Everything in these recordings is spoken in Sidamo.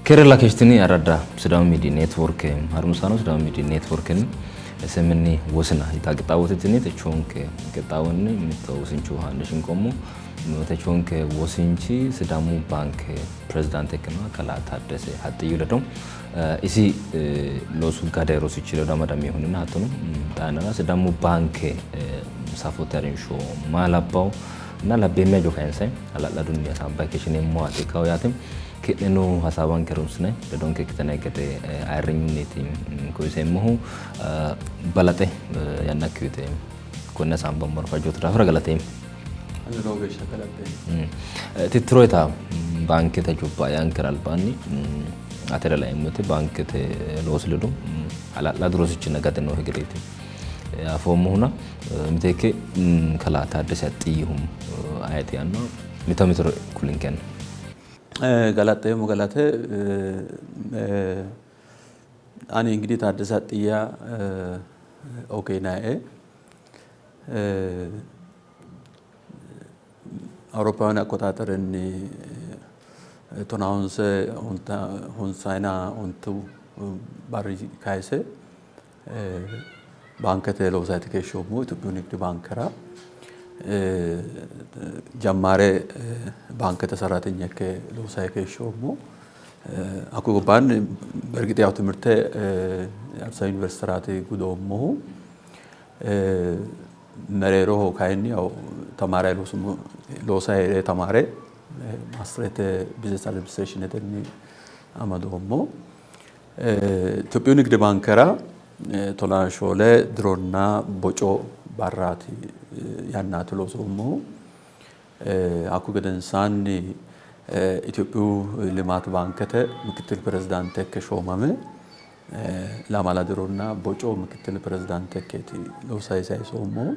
Keerella keeshshitini Aradda Sidaamu Miidiy Neetwoorke harunsaano Sidaamu Miidiy Neetwoorkenni SMN wosina yitaa qixxaawote tini techoonke qixxaawonni mitto wosincho haa'ne shinqoommo. Techoonke wosinchi Sidaamu Baanke pirezidaante ikkinoha kalaa Taaddese Haxxiyyu ledo isi loosu gade rosichi ledo amadaminohunninna hattono xaa yannara Sidaamu Baanke safote harinsho maa labbawo na labbeemme hajo kayinse hala'ladunni hasaambanni keeshshineemmowaati ikkawo yaate. Ki'neno hasaawanke harunsine ledonke ikkitinanni gede ayirrinyunniiti koyiseemmohu. Balaxe yannakki uyite konne hasaambammora fajjootto daafira galateemmo. Ani lowo geeshsha galateemmo. Tittiroyita baankete hajubba yankera albaanni atera laeemmo woyte baankete loosi ledo hala'ladu rosichinna gade noohe gedeeti afoommohuna miteekke kalaa Taaddese Axxiyyihum ayeti yaanno mito mitore kulinkenna. Galaxxeemmo galate ani እንግዲህ ታደሰ አጥያ ኦኬናኤ አውሮፓውያን አቆጣጠርኒ ቶናሁንሰ honsaina ontu barri kayise baankete loosayti keeshshoommo Itophiyu ንግድ ባንከራ ጀማሬ ባንከተ ሰራተኛ ikke loosay keeshshoommo። Hakkuyi gobbaanni በእርግጥ ያው ትምህርቴ አዲስ አበባ ዩኒቨርሲቲ gudoommohu mereeroho kayinni ያው ተማሪ loosay hee're ተማሬ maastireete business administrationetenni amadoommo። Itophiyu ንግድ ባንከራ tonaa shoole dironna boco barraati yannaati loosoommohu። Hakkuyi gedensaanni Itophiyu ልማት ባንከተ ምክትል ፕሬዝዳንት ikke shoomame lamala dironna boco ምክትል ፕሬዝዳንት ikkeeti loosay sayisoommohu።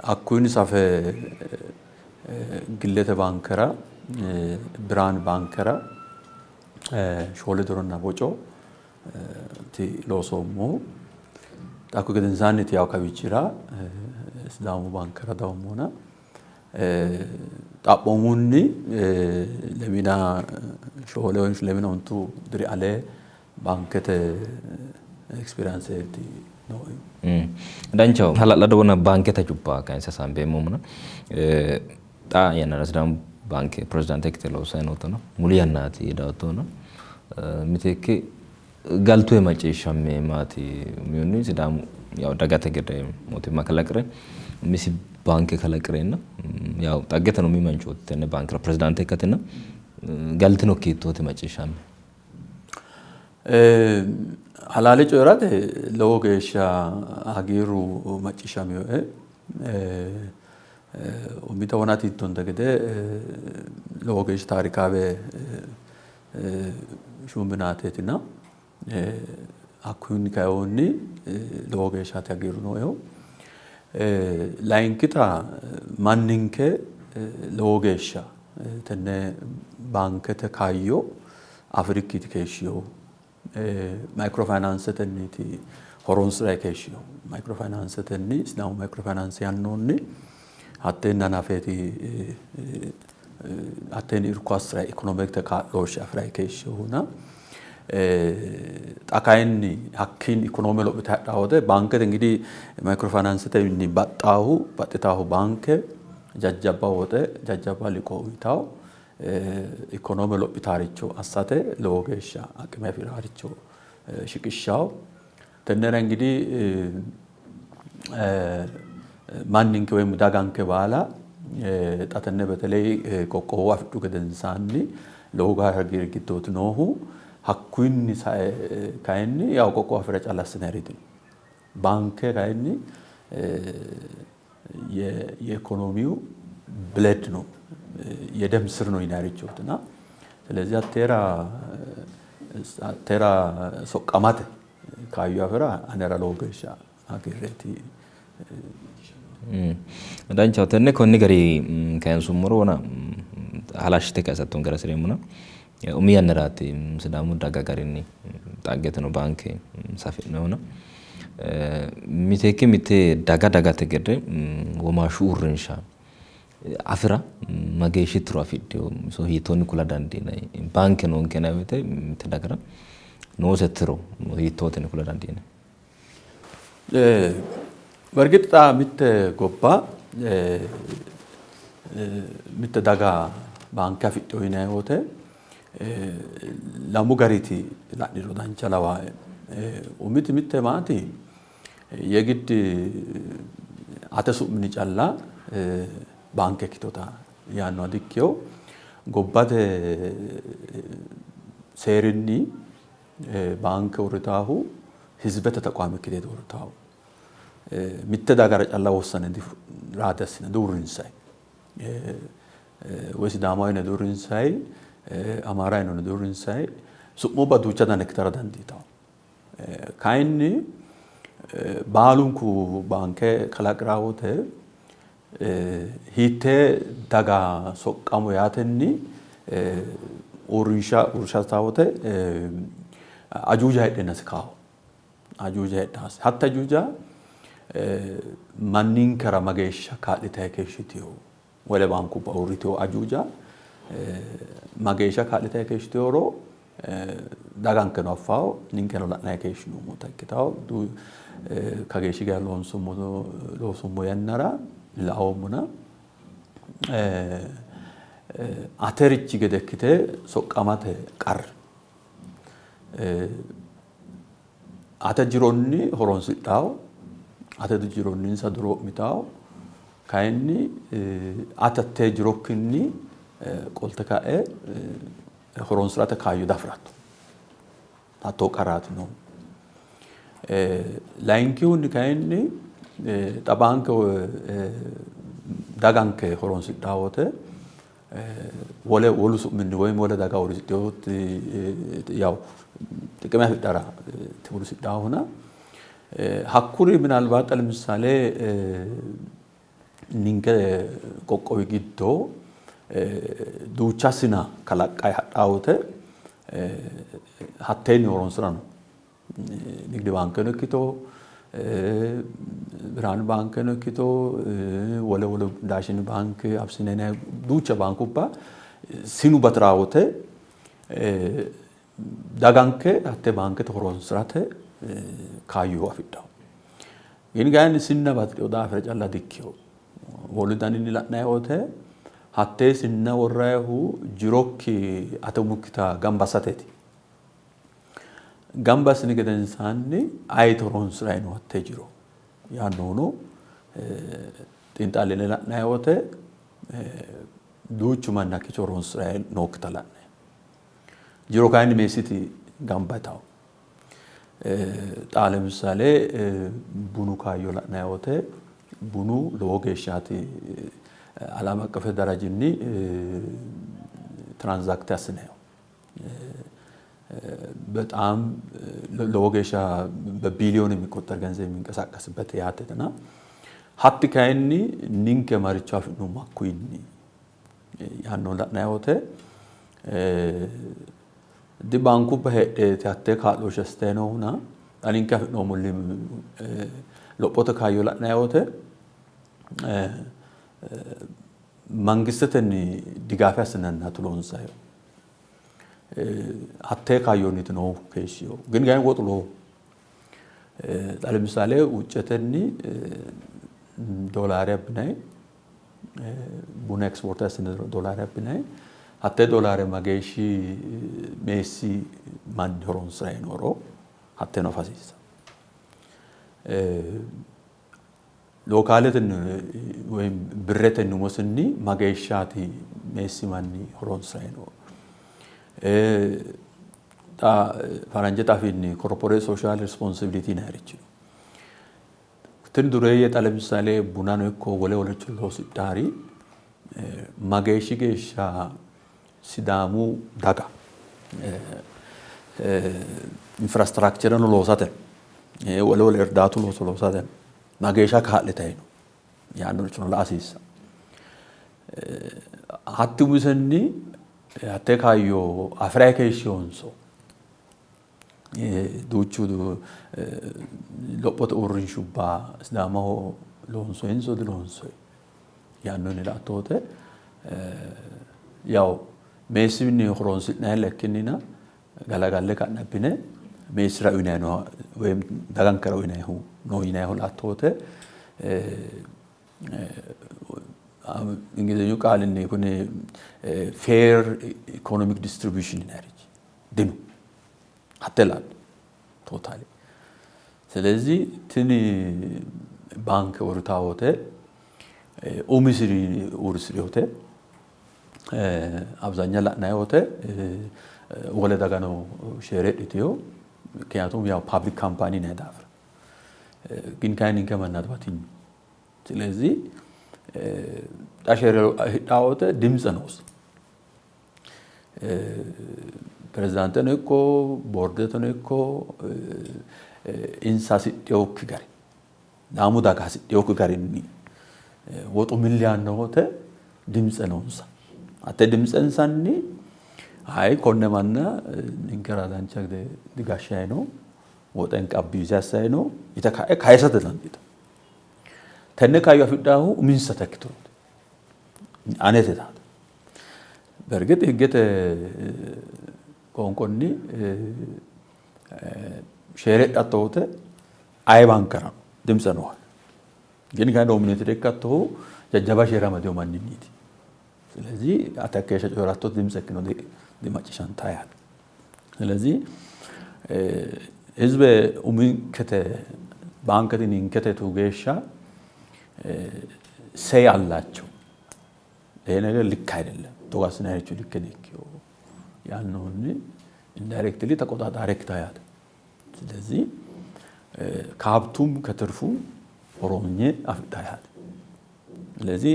Hakkuyinni safe gillete baankera Birhaan baankera shoole dironna boco ti loosoommohu። Hakkuyi gedensaanniiti yaw kawiichira Sidaamu baankera dawummohuna xaphoomunni lemina shoole woyi lemina ontu diri ale baankete experienceeti nooe. Danchaho hala'lado wona baankete hajubba kayinse hasaambeemmohuna xaa yannara Sidaamu baanke pirezidaante ikkite loossanni noottona muli yannaati dawottohuna miteekke galtuhe macciishshamme maati? Umihunni Sidaamu yaw dagate gede mootimma kalaqire umisi baanke kalaqireenna yaw xaggeteno umi manchooti tenne baankera pirezidaante ikkatenna galtinokki hiittooti macciishshamme? Halaale coyi'rate lowo geeshsha hagiirru macciishshaminoe. Umita wonati yiittonte gede lowo geeshsha taarikaawe shumbinaateetina hakkuyinni kainohunni lowo geeshshaati hagiirru nooehu. Layinkita manninke lowo geeshsha tenne baankete kaayyo afirikkiiti keeshshinohu. Maykiro fayinaansetenniiti horonsi'rayi keeshshinohu. Maykiro fayinaansetenni Sidaamu maykiro fayinaanse yannoonni hatteenni hanafeeti hatteenni irko assi'rayi ikonoomete kaa'looshshe afi'rayi keeshshinohuna xa kayinni hakkiinni ikonoome lophite hadhawo wote baankete እንግዲህ maykiro fayinaansetenni baxxaahu baxxitaahu baanke jajjabba woxe jajjabba liqoo uyitawo ikonoome lophitaaricho assate lowo geeshsha aqime afi'raaricho shiqishshawo. Tennera እንግዲህ manninke woyi daganke baala xa tenne በተለይ qoqqowo afidhu gedensaanni lowo hagiirri giddooti noohu. Hakkuyinni sae kayinni yaw qoqqowo afira calla assinayiri dino. Baanke kayinni የኢኮኖሚው blood ነው የደም ስር ነው ይናሪቾትና ስለዚህ hattera soqqamate kaayyo afira anera lowo geeshsha hagiirreeti. Danchaho tenne konni gari kayinsummoro wona halashshite kayisattonkera hasireemmona umi yannaraati Sidaamu daga garinni xaggeteno baanke safi'nohuna miteekke mitte daga dagate gede womaashshu uurrinsha Afira mageeshshi tiro afidhino? Iso hiittoonni kula dandiinanni? Baanke noonke yinanni woyte mitte dagara noose tiro hiittoote yine kula dandiinanni? በእርግጥ xa mitte gobba mitte daga baanke afidhino yinanni woyte lamu gariti la'niro dancha lawaae. Umiti mitte maati የግድ ate su'minni calla baanke ikkitota yaannoha dikkino. Gobbate seerinni baanke uurritaahu hizibete tequwaame ikkiteeti uurritaahu. Mitte dagara calla wossane raate assine diuurrinsayi. Woyi Sidaamaho yine diuurrinsayi, Amaara yine diuurrinsayi. Su'mubba duucha dana ikkitara dandiitawo. Kayinni baalunku baanke kalaqiraa wote hiittee daga soqqamo yaatenni uurrinsha uurrishataa wote ajuuja heedheenasi kaawo. Ajuuja heedhaasi. Hatta ajuuja manninkera mageeshsha kaa'litayi keeshshiteyo wole baankubba uurriteyo ajuuja mageeshsha kaa'litayi keeshshiteyoro dagankeno affawo ninkeno la'nayi keeshshinoommota ikkitawo. Kageeshshi geya loonsummo yannara laoommona aterichi gede ikkite soqqamate qarri ate jironni horonsidhawo, ate jironni insa duroo'mitawo, kayinni ate hattee jirokkinni qolte ka'e horonsirate kaayyo diafi'ratto. Hattoo qarraati noohu. Layinkihunni kayinni xa baanke daganke horonsidhawo wote wole wolu su'minni woyim wole daga uurrisidhinoti yaw xiqime afidhara uurrisidhaahuna hakkuri minalbaat xa ለምሳሌ ninke qoqqowi giddo duucha sina kalaqqayi hadhaa wote hatteenni horonsira no. Nigdi baankeno ikkito Birhaanu baankeno ikkito wole wole Daashin baanke Abisiiniya duucha baankubba sinu batiraa wote daganke hatte baankete horonsirate kaayyo afidhawo. Gini kayinni sinna batidhino daafira calla dikkino. Wolu daninni la'nanni wote hattee sinna worrayihu jirokki ate umikkita gamba assateeti. Gamba assini gedensaanni ayeeti horonsi'rayi no hattee jiro yaannohuno xiinxalline la'nanni wote duuchu manni hakkiicho horonsi'rayi nookkita la'nanni. Jiro kayinni meessiti gamba yitawo. Xa ለምሳሌ bunu kaayyo la'nanni wote bunu lowo geeshshaati ዓለም አቀፍ ደረጃኒ transact assinannihu. በጣም lowo geeshsha በቢሊዮን የሚቆጠር ገንዘብ የሚንቀሳቀስበት yaatetina hatti kayinni ninke maricho afi'nummo hakkuyinni yaanno la'nanni wote di baankubba heedheeti hattee kaa'looshshe assitayi noohuna xa ninke afi'noommo lophote kaayyo la'nanni wote mangistetenni digaafe assinannaati loonsayihu. Hattee kaayyonniiti noohu keeshshihu. Gin kayinni woxu lowoho. Xa ለምሳሌ wuccetenni doolaare abbinayi buna export assine doolaare abbinayi hattee doolaare mageeshshi meessi manni horonsi'rayi nooro hatteeno afa hasiissanno. Lookaaletenni ወይም birretenni umosinni mageeshshaati meessi manni horonsi'rayi noohu. Xa faranjete afiinni corporate social responsibility yinayirichi no. Tini dureeyye xa ለምሳሌ bunano ikko wole wolericho loosidhaari mageeshshi geeshsha Sidaamu daga infrastructureno loosate wole wole irdaatu looso loosate mageeshsha kaa'litayi no yaannorichono la'a hasiissanno. Hatti umisenni hattee kaayyo afi'rayi keeshshihonso duuchu lophote uurrinshubba Sidaamaho loonsoyinso diloonsoyi? Yaannohunni la''atto wote yaw meessiwinni horonsi'nayilla ikkinnina galagalle ka'ne abbine meessira uyinanni nooha woyi dagankera uyinannihu no yinannihu la''atto wote Ingilizenyu qaalinni kuni fair economic distribution yinannirichi dino. Hatte la'no totally. ስለዚህ tini baanke uurritaa wote umisiri uurrisi'rinote አብዛኛ la'nanni wote wole dagano share hidhitino ምክንያቱም ያው public company yinanni daafira ግን kayinni ninke mannaati batinyu. ስለዚህ xa share hidhaa wote dimtse noose. Pirezidaanteno ikko boordeteno ikko insa hasidhinokki gari Sidaamu daga hasidhinokki garinni woxu milli yaanno wote dimtse noonsa. Hatte dimtsensanni hayi konne manna ninkera dancha gede digashshayi no woxenke abuse assayi no yite ka'e kayisate dandiitanno. Tenne kaayyo afidhaahu uminsata ikkiturooti. Anete taate. በእርግጥ ህገተ qoonqonni share hidhatto wote aye baankerano dimtse noohe. ግን kayinni dominated ikkattohu jajjabba share amadino manninniiti. ስለዚህ ati hakkeeshsha coyi'ratto dimtsekkino dimacciishshantawo yaate. ስለዚህ ህዝbe uminkete baankete ninkete yitu geeshsha say አላቸው። ይሄ ነገር ልክ አይደለም togo assinanirichi likke dikkino yaannohunni indirectly ተቆጣጣሪ ikkitawo yaate. ስለዚህ ከሀብቱም ከትርፉም horonye afidhawo yaate. ስለዚህ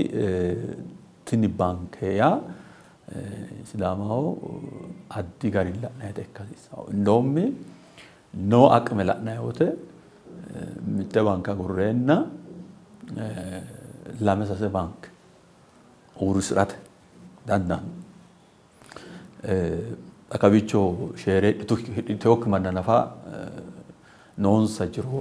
tini baanke yaa Sidaamaho addi garinni la'nayita ikka hasiissanno. እንደውም noo aqime la'nayi wote mitte baanke agurreenna lame sase baanke uurrisi'rate dandaanno. Xa kawiicho share hidhitinokki manna nafa noonsa jiro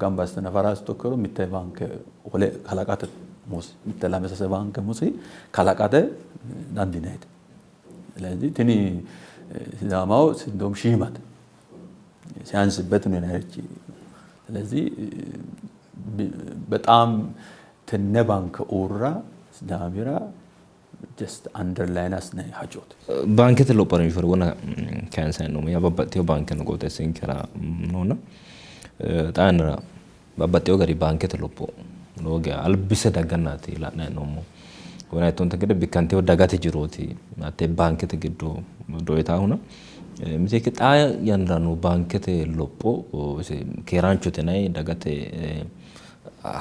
gamba assite nafara assitu ikkiro mitte baanke wole kalaqate umosi mitte lame sase baanke umosi kalaqate dandiinayite. ስለዚህ tini Sidaamaho እንደውም shiimate ሲያንስበት ነው yinayirichi. ስለዚህ በጣም tenne baanke uurra Sidaamira just underline assinanni hajooti. Baankete lophora wona kayinsanni noommo yaa babbaxxitewo baanke no qooxeessinkera noona xaa yannara babbaxxewo gari baankete lopho lowo geya albise daggannaati la'nanni noommo. Wona ittonte gede bikkantewo dagate jirooti hattee baankete giddo doyitaahuna miteekke xaa yannara noo baankete lopho keeraanchote yinayi dagate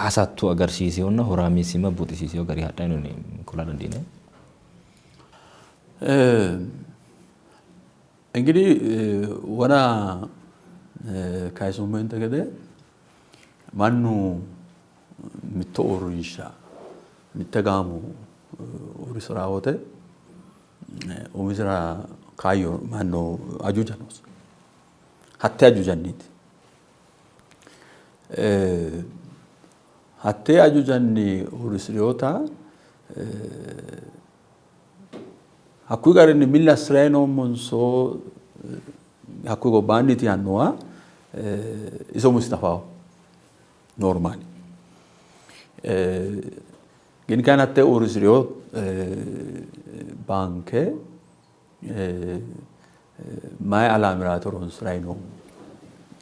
hasatto agarsiisehonna horaameessimma buuxisiisewo gari hadhanni no yine kula dandiinanni? እንግዲህ wona kayisummohente gede mannu mitto uurrinsha mitte gaamo uurrisiraa wote umisira kaayyo manno ajuuja noosi. Hatte ajuujanniiti. Hatte ajuujanni uurrisirinota hakkuyi garinni milli assirayi noommonso hakkuyi gobbaanniiti yaannoha iso umisi afawo normally. ግን kayinni hatte uurrisirino baanke mayi alaamiraati horonsirayi noohu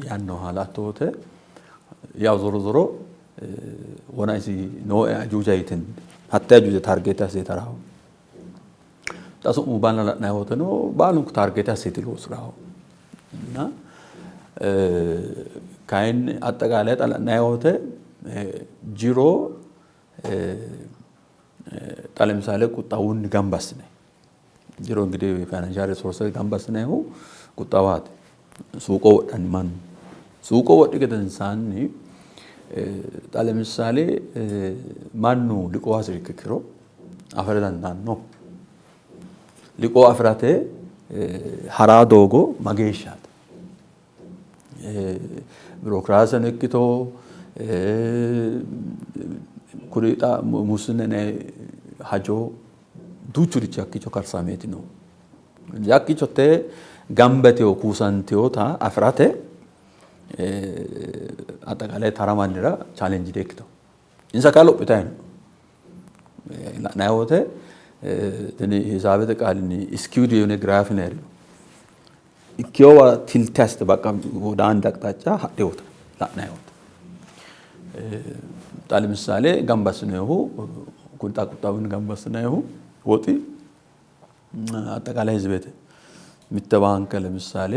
yaannoha la''atto wote yaw ዞሮ ዞሮ wona isi nooe ajuuja yite hatte ajuuja target asse tarawo. Xa su'mu baala la'nayi woteno baalunku target asseeti loosirawo እና kayinni አጠቃላይ xa la'nayi wote jiro xa ለምሳሌ ቁጠባውን gamba assinayi jiro እንግዲህ financial resource gamba assinayihu ቁጠባati. Suuqo wodhanni mannu suuqo wodhi gedensaanni xa ለምሳሌ mannu liqoo hasiri ikkiro afira dandaanno. Liqoo afirate haraa doogo mageeshshaati? Birookiraaseno ikkito Kuri xa mussinna yinanni hajo duuchurichi hakkiicho karsameeti noohu. Hakkiicho te gamba yiteyo kuusanteyoota afirate axaqalay tara mannira challenge di ikkitawo. Insa kayi lophitayi no. La'nayi wote tini hisaabete qaalinni skewed የሆነ ግራፍ ነው ያለው። Ikkiyowa tilte assite በቃ ወደ አንድ አቅጣጫ hadheewota la'nayi wote። Xa ለምሳሌ gamba assinoyihu kuni xa quxxawunni gamba assinayihu woxi አጠቃላይ ህዝቤት mitte baanke ለምሳሌ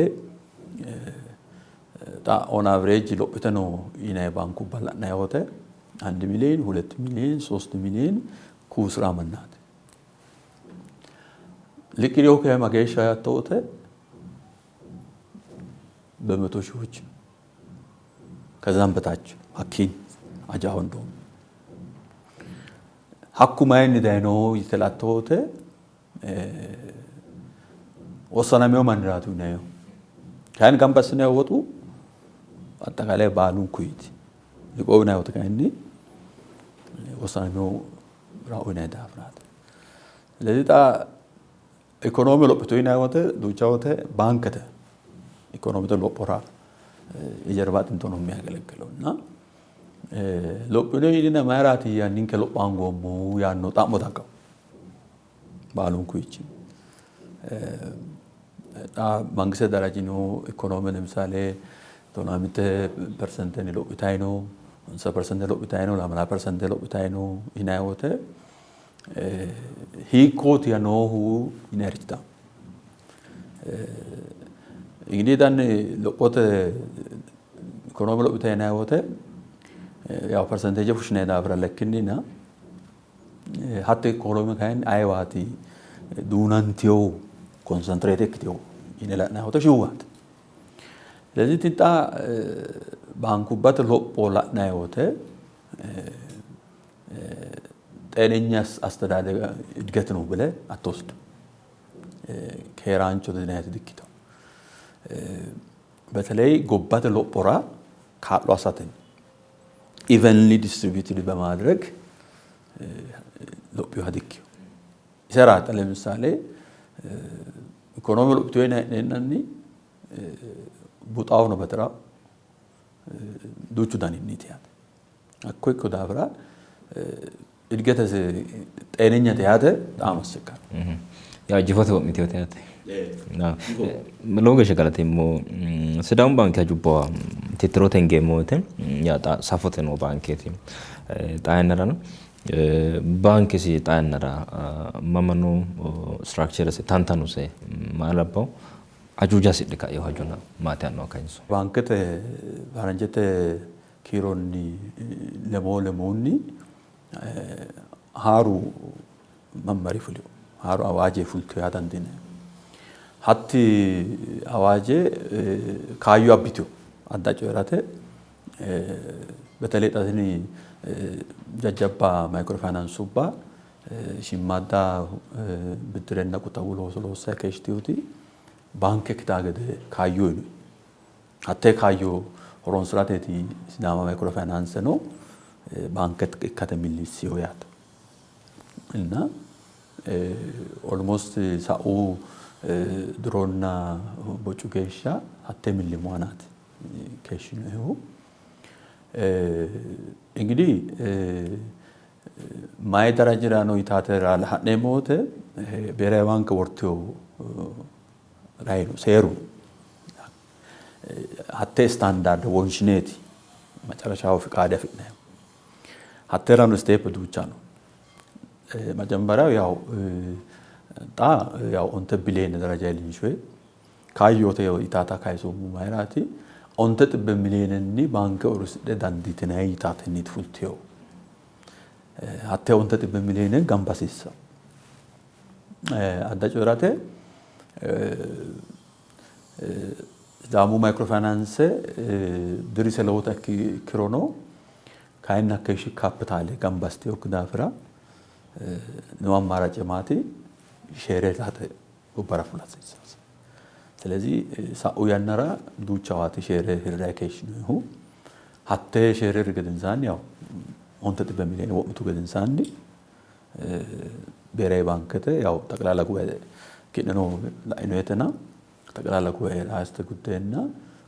xa on average lophite no yinayi bankubba la'nayi wote 1 ሚሊዮን 2 ሚሊዮን 3 ሚሊዮን kuusira mannaati. Liqiriyo kayi mageeshsha yaatto wote በመቶ ሺዎች ከዛም በታች hakkiin ajaa'u እንደውም hakku mayinni dayino yite latto wote wossanamewo manniraati yinayihu. Kayinni gamba assinayi woxu አጠቃላይ baalunkuyiti. Liqoo yinayi wote kayinni wossanamewo ra uyinayi daafiraati. ስለዚህ xa ኢኮኖሚ lophitu yinayi wote duucha wote baankete ኢኮኖሚte lophora የጀርባ አጥንት ሆኖ የሚያገለግለው እና lophino yinina mayiraati ninke lopha hoongoommohu yaanno xa'mo daggawo baalunkuyichi. Xa mangistete daraji no ኢኮኖሚ ለምሳሌ ቶና mitte persentenni lophitayi no honsa persente lophitayi no lamala persente lophitayi no yinayi wote hiikkooti noohu yinayirichi xa'mo. እንግዲህ ዳን lophote ኢኮኖሚ lophitayi yinayi wote ያው percentage fushshinayi daafira lekkinnina hatte ኢኮኖሚ kayinni ayewaati duunanteyo concentrate ikkiteyo yine la'nayi wote shiwaati. ስለዚህ xa baankubbate lopho la'nayi wote ጤነኛ አስተዳደግ እድገት ነው ብለህ አትወስድም። keeraanchote yinayiti dikkitawo. በተለይ gobbate lophora kaa'lo assatenni evenly distributed በማድረግ lophiyooha dikkino. Isera xa ለምሳሌ ኢኮኖሚ lophiteyo yinayi hee'neenanni buxawono batirawo duuchu daninniiti yaate. Hakko ikko daafira እድገተse ጤነኛte yaate በጣም አስቸጋሪ ያው jifote wo'miteyote yaate. Lowo geeshsha galateemmo. Sidaamu baanke hajubba tittirote hingeemmo woyte yaa xa safote noo baankeeti. Xaa yannarano baankesi xaa yannara mama no structurese tantanose maa labbawo ajuuja hasidhe ka'eyo hajona maati yaannoha kayinso? Baankete faranjete kiironni lemoo lemoonni haaru mammari fulino haaru awaaje fulto yaa dandiinanni. Hatti awaaje kaayyo abbiteyo adda coyi'rate በተለይ xa tini jajjabba microfinaansubba shiimmaadda biddirenna quxawu looso loossayi keeshshiteyooti baanke ikkitaa gede kaayyo uyino. Hattee kaayyo horonsirateeti Sidaama microfinaanseno baanke ikkate millisseyo yaate. እና almost sa'u dironna bocu geeshsha hattee millimmo aanaati keeshshinoyihu. እንግዲህ mayi darajira no yitaatera ha'neemmo wote ብሔራዊ ባንክ worteyo rayi no seeru no. Hattee standard wonshineeti macarashaho fiqaade afi'nayihu. Hatteerano step duucha no. መጀመሪያው ያው xa ያው onte biliyoone daraja iillinshoyi kaayyote yitaata kayinsoommohu mayiraati onte xibbe miliyoonenni baanke horonsidhe dandiitinayi yitaatenniiti fulteyohu. Hattee onte xibbe miliyoone gamba hasiissawo. Adda coyi'rate Sidaamu microfinance dirise lowota ikkirono kayinni hakkeeshshi kaapitaale gamba assiteyokki daafira no አማራጭ maati share laate gobbara fula hasiissanose. ስለዚህ sa'u yannara duuchawaati share hirrayi keeshshinoyihu. Hattee share hirri gedensaanni ያው 10 ሚሊዮን wo'mitu gedensaanni ብሔራዊ ባንክete ያው ጠቅላላ ጉባኤ ki'neno la'inoyetena ጠቅላላ ጉባኤ haste guddeenna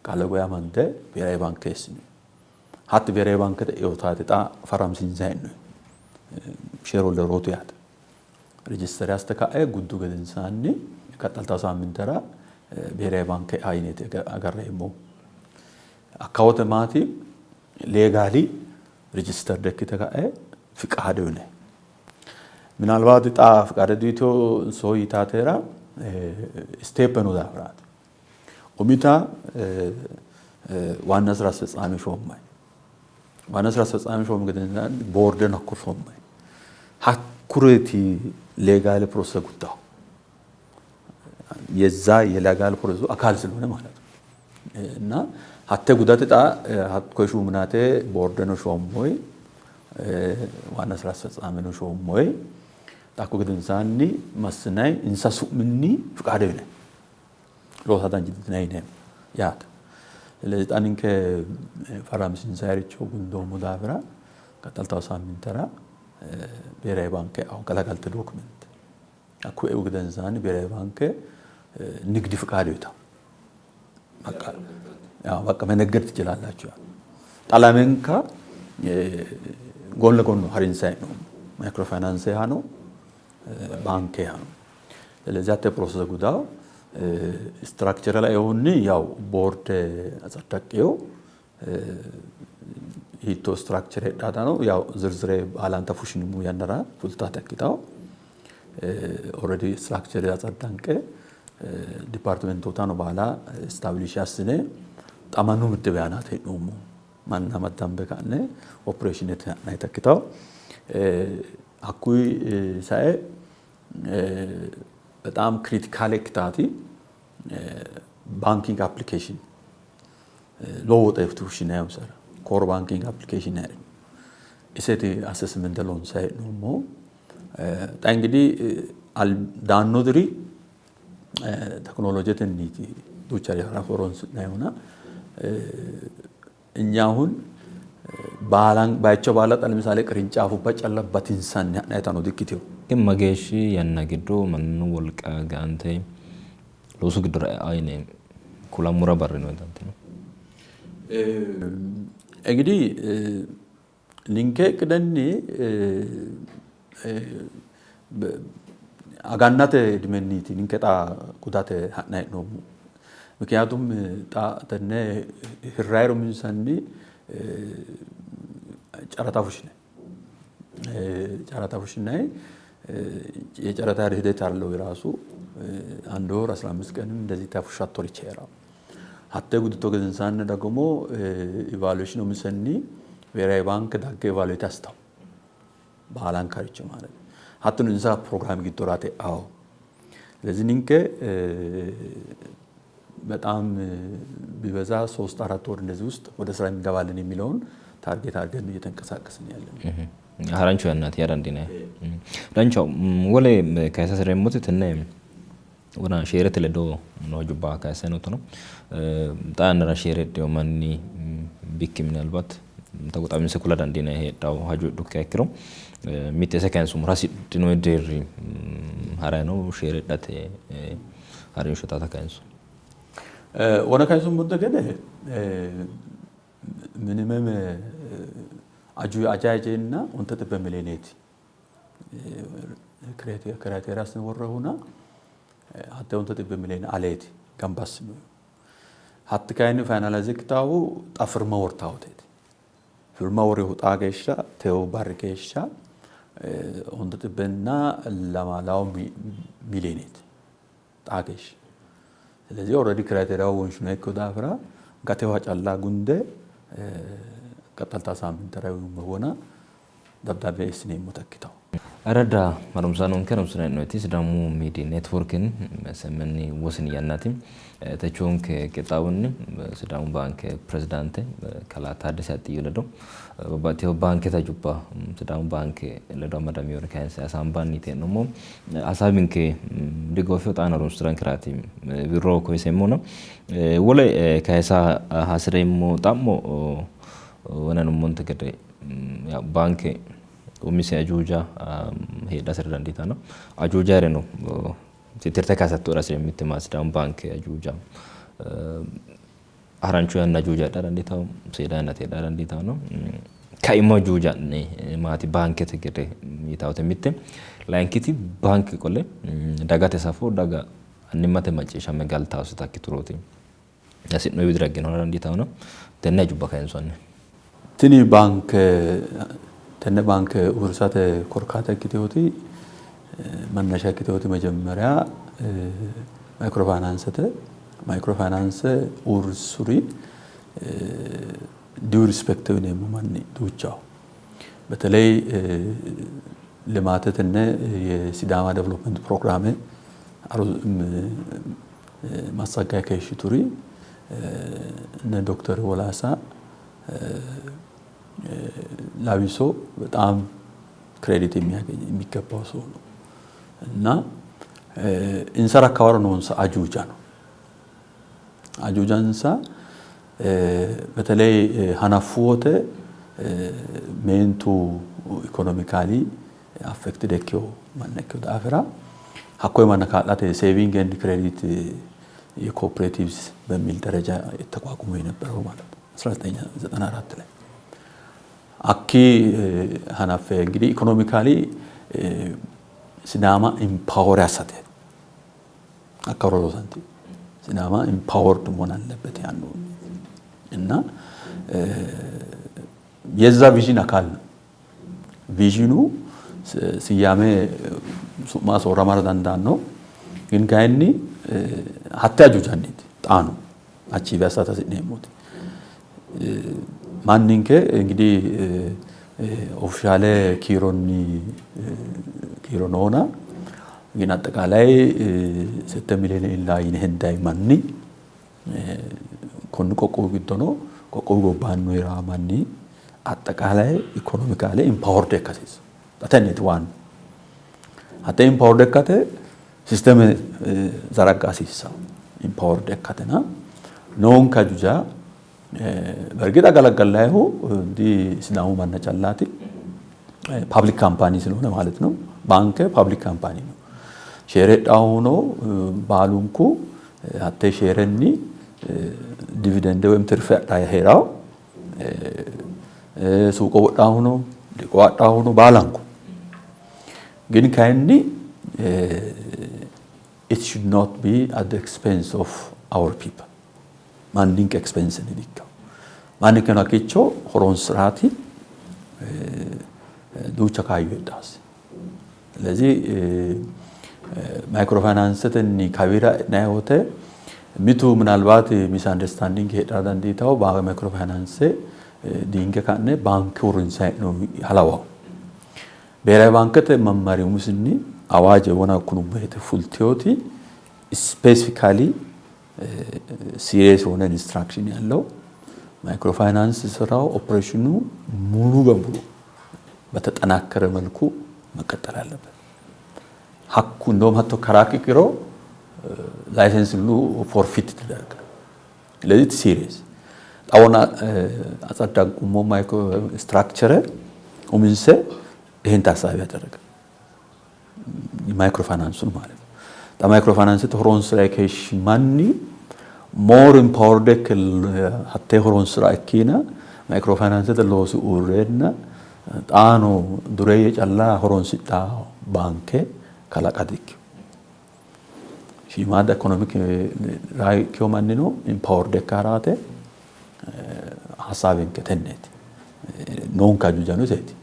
ቃለ ጉባኤ amande ብሔራዊ ባንክ eessine hatti ብሔራዊ ባንክete eotaati xa faramsiinsayi hee'noyi shareholderootu yaate register aste ka'e guddu gedensaanni qaxxaltawo saammintera ብሔራዊ ባንክ e'a yineeti agarreemmohu. Hakka wote maati legally registered ikkite ka'e fiqaade uyinayi. ምናልባት xa fiqaade uyitewo soo yitaatera step noo daafiraati. Umita ዋና ስራ አስፈጻሚ ሾማኝ። ዋና ስራ አስፈጻሚ ሾም gedensaanni boordeno hakko shoommayi. Hakkureeti legal process guddahu የዛ የ legal process ኡ አካል ስለሆነ ማለት ነው። እና hatte gudate xa hakko ሹምናቴ ቦርደኖ ሾሞይ ዋና ስራ አስፈጻሚno shoommoyi hakko gedensaanni massinay insa su'minni fiqaade uyinay loosa dandiinanni yineemmo yaate. ስለዚህ xa ninke faramsiinsayiricho gundoommo daafira qaxxaltawo saammintera ብሔራዊ ባንክ e'awo galagalte document hakku e'u gedensaanni ብሔራዊ ባንክ ንግድ ፍቃድ uyitawo በቃ መነገድ ትችላላችሁ። xa lamenka ጎን ለጎን ነው harinsayi hee'noommo ማይክሮፋይናንስሃ ነው ባንኬሃ ነው። ስለዚህ hatte process gudaው structure ላይ የሆኒ ያው ቦርድ አጸደቀው hiittoo structure heedhaata ነው ያው ዝርዝሬ ባላንተ fushinimu yannara fultaate ikkitawo already structure አጸዳንቄ departmentootano baala establish assine xa mannu middibe aanaati hee'noommo manna maddambe ka'ne opereeshinete ha'nayita ikkitawo hakkuyi sae በጣም critical ikkitaati banking application lowo woxe fushshinayihu isera core banking application iseeti assessment loonsayi hee'noommohu. Xa እንግዲህ daanno diri tekinoloojetenniiti duuchare horonsi'nayihuna እኛ አሁን bayicho baala xa ለምሳሌ ቅርንጫፉባ calla batinsanni ha'nayitano dikkitewo. ግን mageeshshi yanna giddo mannu wolqa gaante loosu giddora e'a yine kulammora barri no yitantino? እንግዲህ ninke iqidenni agannate idimenniiti ninke xa gudate ha'nayi hee'noommohu. ምክንያቱም xa tenne hirrayiro uminsanni ጨረታ fushshinayi ጨረታ fushshinayi የጨረታ ሂደት አለው የራሱ አንድ ወር 15 ቀንም እንደዚህ ተfushshattorichi heerawo. Hatte gudutto gedensaanni ደግሞ evaluation umisenni ብሔራዊ ባንክ dagge evaluate assitawo baalankaricho ማለት ነው. Hattono insa ፕሮግራም giddoraati e'awo. ስለዚህ ninke በጣም ቢበዛ 3 4 ወር እንደዚህ ውስጥ ወደ ስራ እንገባለን የሚለውን target አድርገን እየተንቀሳቀስን ያለን። Harancho yannaati yaa dandiinanni. Danchaho wole kayisa hasireemmoti tenne wona sharete ledo noo hajubba kayisse noottono xaa yannara share hidhino manni bikki ምናልባት togo xawinse kula dandiinanni heedhawo hajo heedhukkiha ikkiro mitte ise kayinsummoro hasidhino deerri harayi no share hidhate harinsho xaata kayinso. Wona kayinsummonte gede minimum aju ajayi ajeenna 10 miliyooneeti criteria assine worroonnihuna hatte 10 miliyoone aleeti gamba assinoyihu. Hatti kayinni finalize ikkitawohu xa firma wortawoteeti. Firma worrihu xaa geeshsha tewo barri geeshsha 10.2 miliyooneeti xaa geeshsha. ስለዚህ already criteria ው wonshinoyikki daafira gatewa calla gunde qaxxalta saammintera wona ደብዳቤ eessineemmota ikkitawo. Aradda barumsaanonke harumsinanni Sidaamu Media Networkin SMN wosini yannaati techoonke qixxaawonni Sidaamu ባንክ ፕሬዚዳንት kalaa Taaddese Axxiyyo ledo babbaxxitewo baankete hajubba Sidaamu ባንክ ledo amadamewore kayinse hasaambanniiti hee'noommo. Hasaawinke digoofewo xaano harunsitarankeraati wirro koyiseemmona wole kayisa hasireemmo xa'mo wona nummonte gede ባንክ umise ajuuja heedhasera dandiitanno. Ajuuja hereno tittirte kayisattoe hasi're mittimma Sidaamu Baanke ajuuja harancho yanna ajuuja heedhara dandiitanno, seeda yannate heedhara dandiitanno. Kaimu ajuuja'ne maati baankete gede yitawote mitte. Layinkiti baanke qole dagate safo daga annimmate macciishshamme galtaaseta ikkiturooti. Hasi'noonni widira higgino dandiitanno. Tenne hajubba kayinsoonni. Tini baanke tenne baanke uurrisate korkaata ikkiteewoti መነሻ ikkiteewoti መጀመሪያ ማይክሮ ፋይናንስete ማይክሮ ፋይናንስ uurrissuri due respect yineemmo manni duuchaho በተለይ ልማተትነ የሲዳማ development ፕሮግራም massaggayi keeshshituri እነ ዶክተር ወላሳ ላቢሶ በጣም credit የሚያገኝ የሚገባው ሰው ነው እና insara hakkawaro noonsa ajuuja ነው። Ajuujansa በተለይ hanaffu wote meentu economically affected ikkewo manna ikkewo daafira hakkoye manna kaa'late saving and credit የ cooperatives በሚል ደረጃ ተቋቁሞ የነበረው ማለት ነው 1994 ላይ አኪ hanaffe እንግዲህ economically ሲዳማ empower ያሳተ አካሮሎ ሳንቲ ሲዳማ empowered መሆን አለበት ያኑ እና የዛ vision አካል ነው። Vision ኑ ስያሜ su'ma soorramara dandaanno ግን kayinni hatte ajuujanniiti xaano achieve assate hasi'neemmoti manninke እንግዲህ official kiironni kiiro noona ግን አጠቃላይ sette miliyoone iilla yine hendayi manni konni qoqqowi giddono qoqqowu gobbaanni heeraa manni አጠቃላይ economically empowered ikka hasiissanno. Xa tenneeti waanna. Hatte empowered ikkate system zaragga hasiissanno. Empowered ikkatena noonke ajuuja በእርግጥ አገለገላይሁ እንዲህ ሲዳሙ manna callaati public company ስለሆነ ማለት ነው። ባንክ public company ነው። Share ሆኖ baalunku hatte sheerenni dividend ወይም ትርፍ heeraw suuqo wodhaahuno liqoo adhaahuno baalanku ግን kayinni it should not be at the expense of our people manninke expense ni dikkaw manninkeno hakkiicho horonsiraati duucha kaayyo heedhaasi. ስለዚህ ማይክሮፋይናንsetenni kawira e'nanni wote mitu ምናልባት misunderstanding heedhara dandiitawo ማይክሮ ፋይናንስ diinge ka'ne baanke uurrinsayi hee'noonni halawawo. ብሔራዊ ባንከte መመሪ umisinni awaaje wona kunummo yite fulteewoti specifically serious የሆነ instruction ያለው ማይክሮ ፋይናንስ ስራው ኦፕሬሽኑ ሙሉ በሙሉ በተጠናከረ መልኩ መቀጠል አለበት። hakku እንደውም hatto karaa qiro license ሁሉ forfeit ይደረጋል። ስለዚህ serious xawona አጸዳቁሞ micro structure uminse ይሄን ታሳቢ ያደረገ ማይክሮ ፋይናንሱን ማለት ነው። ማይክሮ ፋይናንስ horonsira keeshshi manni more empowered hatte horonsira ikkina ማይክሮ ፋይናንስete loosi uurreenna xaano dureeyye calla horonsidhaa baanke kalaqa dikkino. Shiimaadda economic ikkiwo mannino empowered ikka haraate ሀሳቤንke tenneeti. Noonke ajuujano iseeti.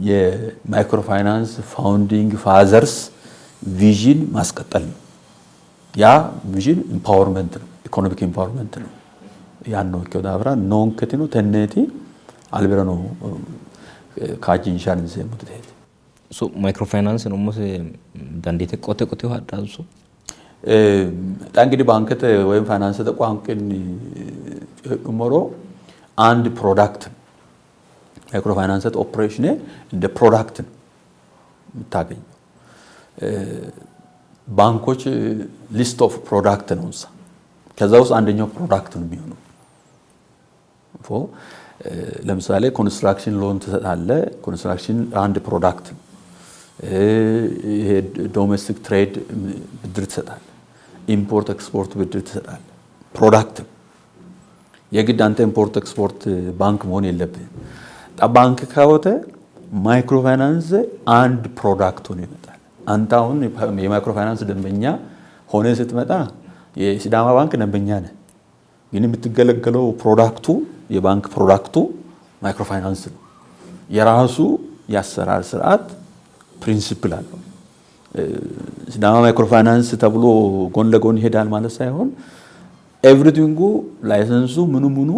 የማይክሮ ፋይናንስ founding fathers vision ማስቀጠል ነው። ያ vision empowerment ነው፣ economic empowerment ነው። ያን ነው ikkewo daafira noonketino tenneeti albirano kaajjinshanni inseemmoti teeti. So ማይክሮ ፋይናንስ umose dandiite qote qoteho hadhanso? xa እንግዲህ ባንክete ወይም ፋይናንስete ቋንqinni coyi'nummoro አንድ product ማይክሮ ፋይናንስ ኦፕሬሽን እንደ product ነው የምታገኘው። ባንኮች list of product ነው እዛ ከዛ ውስጥ አንደኛው product ነው የሚሆነው። ለምሳሌ construction loan ትሰጣለህ። Construction አንድ product ነው። ይሄ domestic trade ብድር ትሰጣለህ። Import export ብድር ትሰጣለህ። Product የግድ አንተ import export ባንክ መሆን የለብህም። ባንክ ከሆተ microfinance አንድ product ሆኖ ይመጣል። አንተ አሁን የ microfinance ደንበኛ ሆነ ስትመጣ የሲዳማ ባንክ ደንበኛ ነህ፣ ግን የምትገለገለው product ኡ የባንክ product ኡ microfinance ነው። የራሱ የአሰራር ስርዓት principle አለው። ሲዳማ ማይክሮፋይናንስ ተብሎ ጎን ለጎን ይሄዳል ማለት ሳይሆን everything ኡ license ኡ ምኑ ምኑ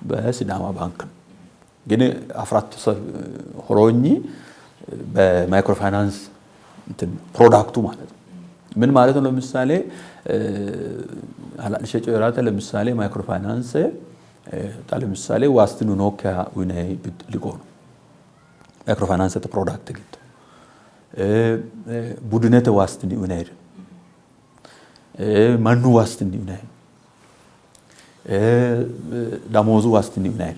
በሲዳማ ባንክ ነው። ግን አፍራቱ ሆሮኝ በ microfinance product ኡ ማለት ነው። ምን ማለት ነው? ለምሳሌ አላልሸጮ ራተ ለምሳሌ ማይክሮፋይናንስ ለምሳሌ ዋስትኑ ኖኪያ ዊናይ ሊቆ ነው ማይክሮፋይናንስ product ግድ ቡድነተ ዋስትኒ ዊናይ መኑ ዋስትኒ ዊናይ ደሞዙ ዋስትኒ ዊናይ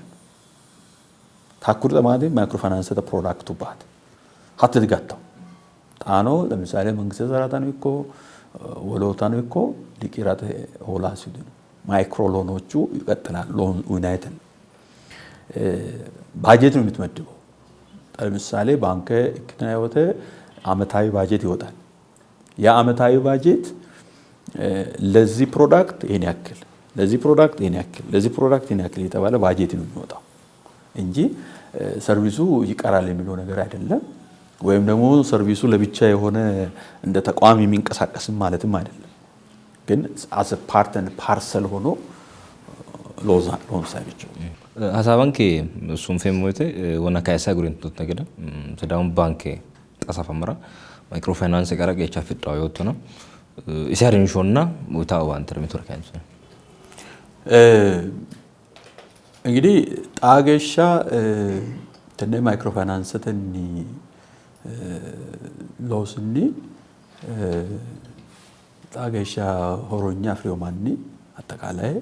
ታኩር ጠማቴ ማይክሮፋይናንስ product ኡ ባት ሀት ድጋታው ጣኖ ለምሳሌ መንግስት ሰራተኑ እኮ ወሎታኑ እኮ ሊቂራተ ሆላ ሲዱ micro loan ኦቹ ይቀጥላል። Loan ዩናይትድ ባጀት ነው የምትመድበው። ለምሳሌ ባንክ እክትና ወተ አመታዊ ባጀት ይወጣል። ያ አመታዊ ባጀት ለዚህ product ይሄን ያክል፣ ለዚህ product ይሄን ያክል፣ ለዚህ product ይሄን ያክል የተባለ ባጀት ነው የሚወጣው እንጂ service ኡ ይቀራል የሚለው ነገር አይደለም። ወይም ደግሞ service ኡ ለብቻ የሆነ እንደ ተቋም የሚንቀሳቀስም ማለትም አይደለም። ግን as part and parcel ሆኖ loan ሳይብቸው Hasabanke sunfeemmo woyte wona kayisa agurintut gede Sidaamu baanke xasafamara microfinance qara qeecha afidhawo yoottona ise harinshonna uyitawo owaantere mitore kayinse. እንግዲህ xaa geeshsha tenne microfinancetenni loosinni xaa geeshsha horonya afirino manni አጠቃላይ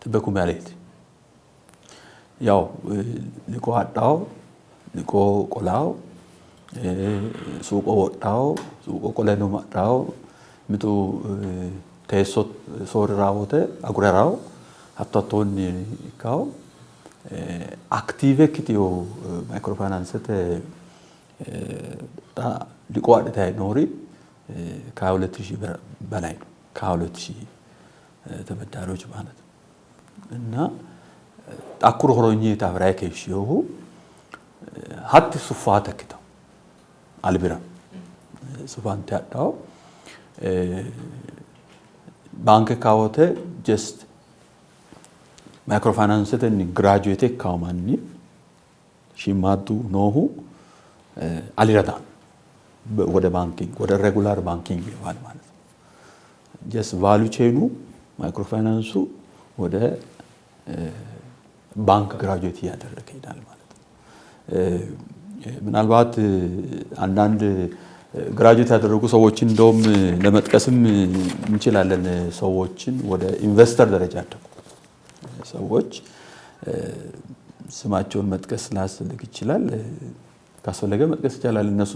10,000 aleeti. ያው liqoo hadhawo liqoo qolawo suuqo wodhawo suuqo qoleno madhawo mitu teesso soorrirawo wote agure harawo hatto hattonni ikkawo active ikkitewo microfinancete liqoo adhitayi noori ከ22,000 በላይ ነው። ከ22,000 ተበዳሪዎች ማለት ነው። እና ጣኩር ሆሮኝ ታፍራይ ከሽዮሁ ሀት ሱፋ ተክተው አልቢራ ሱፋን ታዳው ባንክ ካወተ ጀስት ማይክሮፋይናንስትን ግራጁዌት ካውማኒ ሺማዱ ኖሁ አሊረዳ ወደ banking ወደ regular banking ይገባል ማለት ነው። Just value chain ኡ microfinance ኡ ወደ ባንክ graduate እያደረገ ይሄዳል ማለት ነው። ምናልባት አንዳንድ graduate ያደረጉ ሰዎችን እንደውም ለመጥቀስም እንችላለን። ሰዎችን ወደ investor ደረጃ ያደጉ ሰዎች ስማቸውን መጥቀስ ላያስፈልግ ይችላል። ካስፈለገ መጥቀስ ይቻላል። እነሱ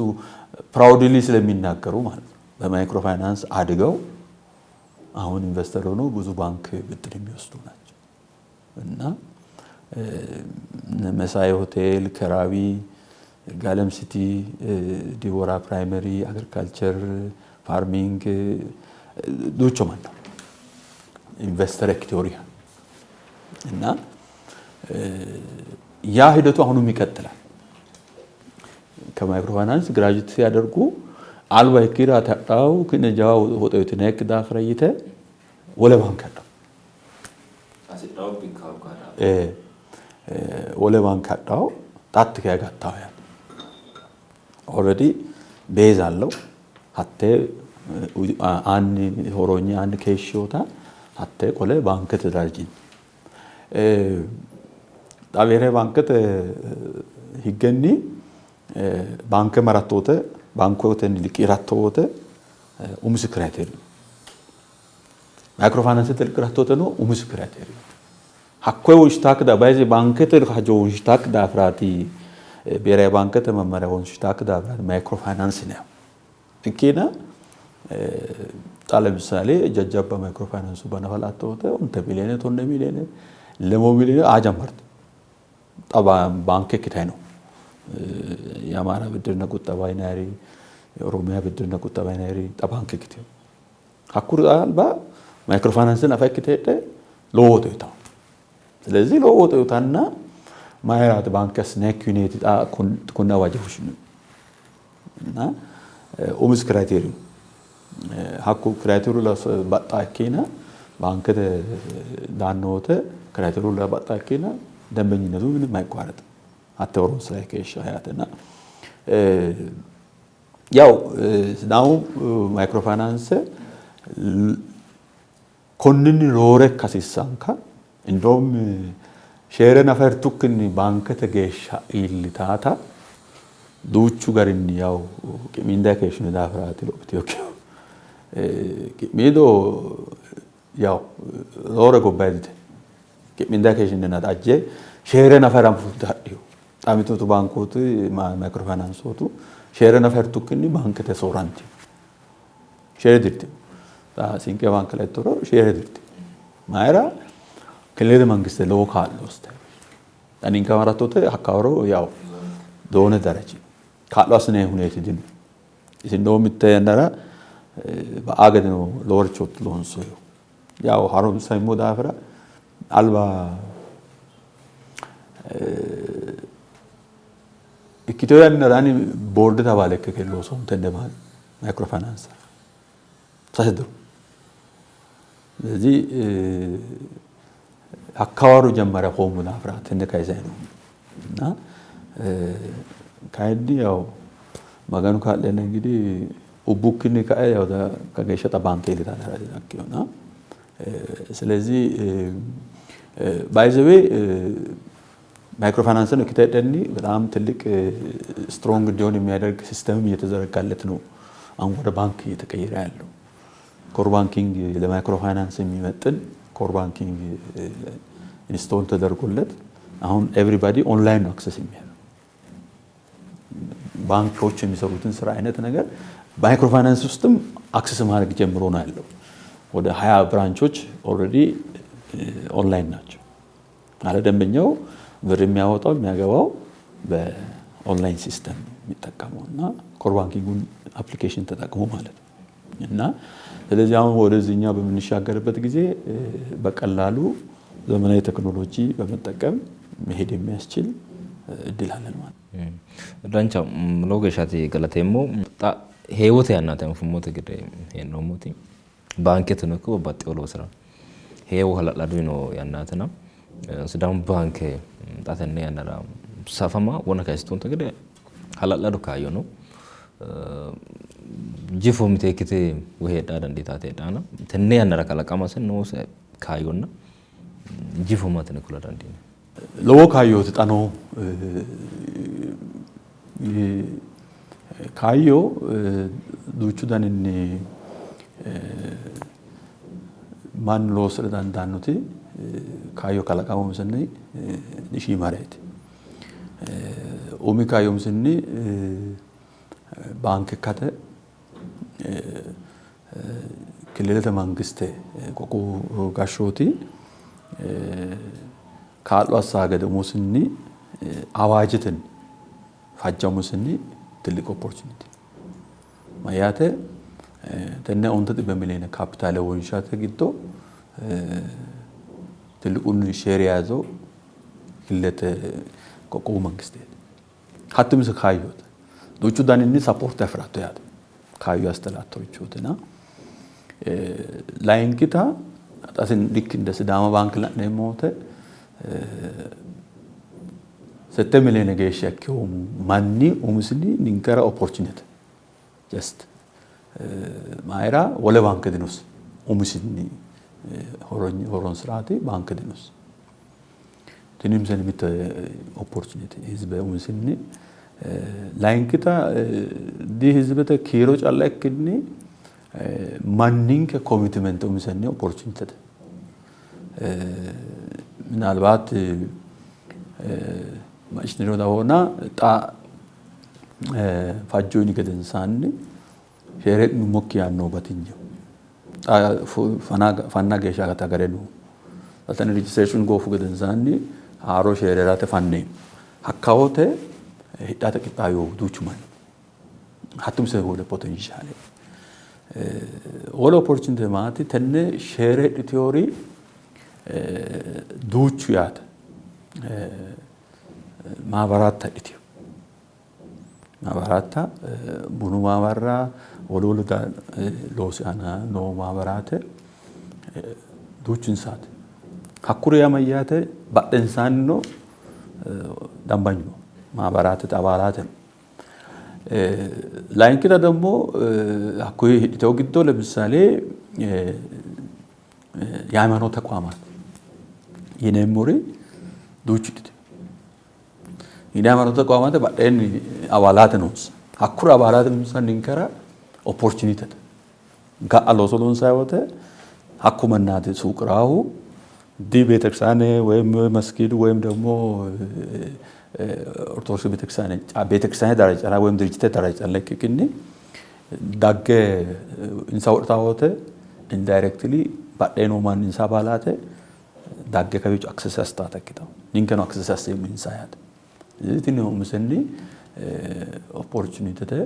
proudly ስለሚናገሩ ማለት ነው። በ microfinance አድገው አሁን investor ሆነው ብዙ ባንክ ብድር የሚወስዱ ናቸው እና መሳይ ሆቴል፣ ከራቢ፣ ይርጋለም ሲቲ፣ ዲቦራ primary፣ agriculture፣ farming ዱቾ ማን ነው investor ኤክቶሪያ እና ያ ሂደቱ አሁንም ይቀጥላል። ከ microfinance graduate ሲያደርጉ አልባ ኪራ ታጣው ክነጃ ወጣዩት ነክ ዳፍረይተ ወለ ባንክ አለው ወለ ባንክ አጣው ጣት ከያጋታው ያ already base አለው ሀቴ አን ሆሮኝ አን ከሽዮታ ሀቴ ቆለ ባንክ ተዳርጂን ጣቤሬ ባንክት हिገኒ ባንክ መራቶተ ባንኮተን ሊቂራቶተ ኡምስ criteria ማይክሮፋይናንስ ሊቂራቶተ ነው ኡምስ criteria። ሀኮይ ወንሽታክ ዳ ባይዜ ባንከተ ሀጆ ወንሽታክ ዳፍራቲ ብሔራዊ ባንከተ መመሪያ ወንሽታክ ዳፍራቲ ማይክሮ ፋይናንስ ነው እኬና ጣ ለምሳሌ ጀጃባ ማይክሮ ፋይናንሱ በነፈላተወተ ኦንተ ሚሊዮን ቶነ ሚሊዮን ለሞ ሚሊዮን አጀመርት ጣ ባንክ ክታይ ነው የአማራ ብድርና ቁጠባ ይናሪ የኦሮሚያ ብድርና ቁጠባ ይናሪ ጣ ባንክ ክታይ ሀኩር አልባ ማይክሮ ፋይናንስን አፈክቴ ለወቶ ይታው ስለዚህ ለወቶ ይታና ማይራት ባንከስ ነኩኔት ጣ ኩና ዋጀሁሽ እና ኡምስ ክራይቴሪዩ ሀኩ ክራይቴሪዩ ለባጣ ኬና ባንከተ ዳኖተ ክራይቴሪዩ ለባጣ ኬና ደንበኝነቱ ምንም አይቋረጥ አተወሮን ስራ ከሽ ሀያትና ያው ሲዳሙ ማይክሮ ፋይናንስ konninni roore hasiissanka እንደውም sheere nafa hirtukkinni baankete geeshsha iillitaata duuchu garinni ያው qiminda keeshshino daafiraati lophitinokihu qimiido ያው roore gobbaydite qiminda keeshshinena xajje sheere nafa hiranfulte hadhiyo xa mitutu baankooti ማይክሮ ፋይናንሶቱ sheere nafa hirtukkinni baankete soorrantino sheere dirtino ሲንቄ ባንክ ላይ ቶሮ sheere dirtino mayira ክልል መንግስት lowo kaa'lo uste xa ninke amarattote hakkawaro ያው ዞone daraji kaa'lo assinayi huneeti dino isi እንደውም mitte yannara ba'a gedeno loworichooti loonsoyihu ያው harunseemmo daafira alba ikkiteyo yannara ani boordete abaale ikke loosoommo tenne ማይክሮ ፋይናንስ sase diro ስለዚህ hakkawaro ጀመረ hoommo daafira tenne kayisayi noommo እና kayinni ያው maganu kaa'lenna እንግዲህ ubbukkinni kae ያው kageeshsha xa baanke iillita daraja ስለዚህ by the way ማይክሮ ፋይናንስን ikkite heedhenni በጣም ትልቅ strong እንዲሆን የሚያደርግ system ም እየተዘረጋለት ነው። አሁን ወደ ባንክ እየተቀየረ ያለው core banking ለማይክሮ ፋይናንስ የሚመጥን core banking install ተደርጎለት አሁን everybody online ነው access የሚያደርገው። ባንኮች የሚሰሩትን ስራ አይነት ነገር ማይክሮ ፋይናንስ ውስጥም access ማድረግ ጀምሮ ነው ያለው። ወደ 20 branch ኦች already online ናቸው። ማለት ደንበኛው ብር የሚያወጣው የሚያገባው በ online system የሚጠቀመው እና core banking ኡን application ተጠቅሞ ማለት ነው። እና ስለዚህ አሁን ወደዚህኛው በምንሻገርበት ጊዜ በቀላሉ ዘመናዊ ቴክኖሎጂ በመጠቀም መሄድ የሚያስችል እድል አለን ማለት ነው። Dancha lowo geeshshaati galateemmo. Xa heewote yannaati anfummote gede hee'noommoti baanketeno ikko babbaxxewo loosira heewo hala'ladu noo yannaatina Sidaamu baanke xa tenne yannara safama wona kayisitonte gede hala'lado kaayyo no. Jifo miteekkite woyi heedhaa dandiitaate heedhaana tenne yannara kalaqamase noose kaayyonna jifo maati yine kula dandiinanni? Lowo kaayyooti xa noo kaayyo duuchu daninni mannu loosira dandaannoti kaayyo kalaqamumisenni dishiimareeti. Umi kaayyomisenni baanke ikkate ክልልete mangiste qoqqowu gashshooti kaa'lo assaa gede umusinni awaajetenni fajjamusinni ትልቅ opportunity mayyaate tenne onte xibbe miliyoone kaapitaale wonshate giddo ትልቁን share የያዘው ክልልete qoqqowu mangisteeti. Hatti umise kaayyote. Duuchu daninni support afi'ratto yaate. Kaayyo astelattorichootina. Layinkita xa ልክ እንደ ሲዳማ ባንክ la'neemmo wote sette miliyoone geeshsha ikkewo manni umisinni ninkera opportunity just mayira wole baanke dinosi umisinni horonsiraati baanke dinosi. Tini umisenni mitte opportunity hizbe umisinni layinkita di hizbete kiiro calla ikkinni manninke commitment umisenni opportunity. ምናልባት macciishshiniro dawoona xa fajjo yini gedensaanni sheere hidhinummokki yaannohu batinyeho. Xa fanna geeshsha agare noohu. Xa tini registration goofu gedensaanni haaro sheere hirate fanneemmo. Hakkawote hidhate qixxaawinohu duuchu manni. Hatto mise wole potenshaale. Wole opportunity maati tenne sheere hidhitewori duuchu yaate maabaratta hidhiteyo. Maabaratta bunu maabarra wolu wolu loosi aana noo maabaraate duuchu insaati. Hakkuri yaa mayyaate badhensaannino dambanyu no maabaraatete abaalaate no. ላይንኪታ ደግሞ hakkuyi hidhitewo giddo ለምሳሌ የሃይማኖት ተቋማት yineemmori duuchu hidhiteyo. የሃይማኖት ተቋማት badheenni abaalaate noonsa. Hakkuri abaalaate noonsa ninkera opportunitete. Ga'a looso loonsayi wote hakku mannaati suuqiraahu di ቤተክርስቲያን ወይም መስጊድ ወይም ደግሞ ኦርቶዶክስ ቤተክርስቲያን ቤተክርስቲያን ደረጃ ወይም ድርጅት ደረጃ ikkikkinni dagge insa wodhitaa wote indirectly badhee noo manni insa abaalaate dagge kawiicho access assitaata ikkitawo. Ninkeno access asseemmo insa yaate. ስለዚህ tini umisenni opportunitete.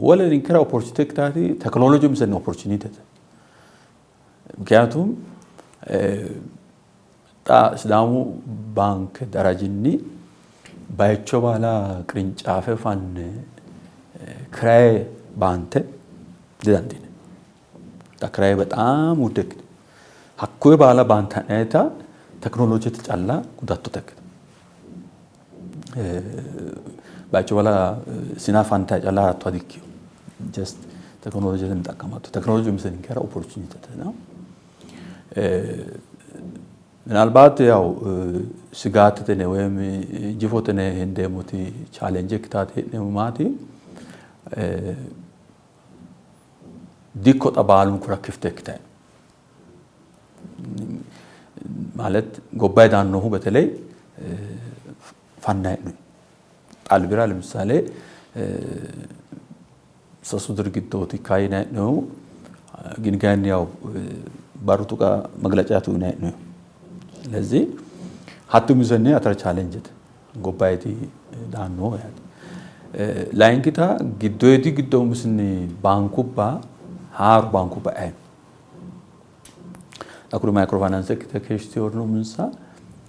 Wole ninkera opportunity ikkitaati teknolooje umisenni opportunitete. ምክንያቱም xa Sidaamu baanke darajinni bayicho baala qirincaafe fanne kiraye baante didandiinanni. Xa kiraye በጣም ውድ ikkitino. Hakkuyi baala baantannita teknoloojete calla gudattote ikkitino. Bayicho baala sina fantayi calla harattoha dikkino. Just teknoloojete xaqqamatto. Teknolooje umise ninkera opportunitete ነው። ምናልባት ያው ስጋት ወይም jifote hendeemmoti challenge ikkitaati hee'neemmo maati dikko xa baalunkura kifte ikkitayi no. ማለት gobbayi daannohu በተለይ fannayi hee'noyi. Albira ለምሳሌ sasu diri giddooti ikka yinayi hee'noyihu ግን kayinni ያው barru tuqa መግለጫቱ yinayi hee'noyihu. ስለዚህ hatto umisenni atara challengete gobbayidi daannoho yaate. Layinkita giddoyidi giddo umisinni baankubba haaru baankubba e'ayi no. Xa kuri micro finance ikkite keeshshiteyorino uminsa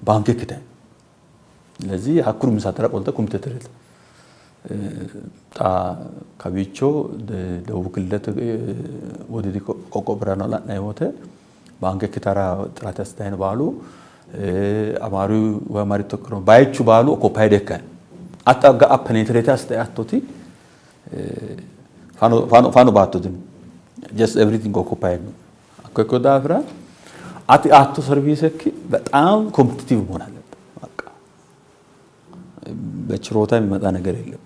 baanke ikkitayi no. ስለዚህ hakkuri uminsatera qolte kompiiterete xa kawiicho ደቡብ ክልለት wodiidi qoqqowirano la'nayi wote baanke ikkitara ጥረት assitayi no baalu Amaaru woyi Amaritto ikkiro bayichu baalu occupied ikkayi no. Hatta ga'a penetrate assitayi hattoti fano baatto dino. Just everything occupied ነው። Hakko ikkino daafira ati aatto servisekki በጣም competitive መሆን አለበት። በቃ በችሮታ የሚመጣ ነገር የለም።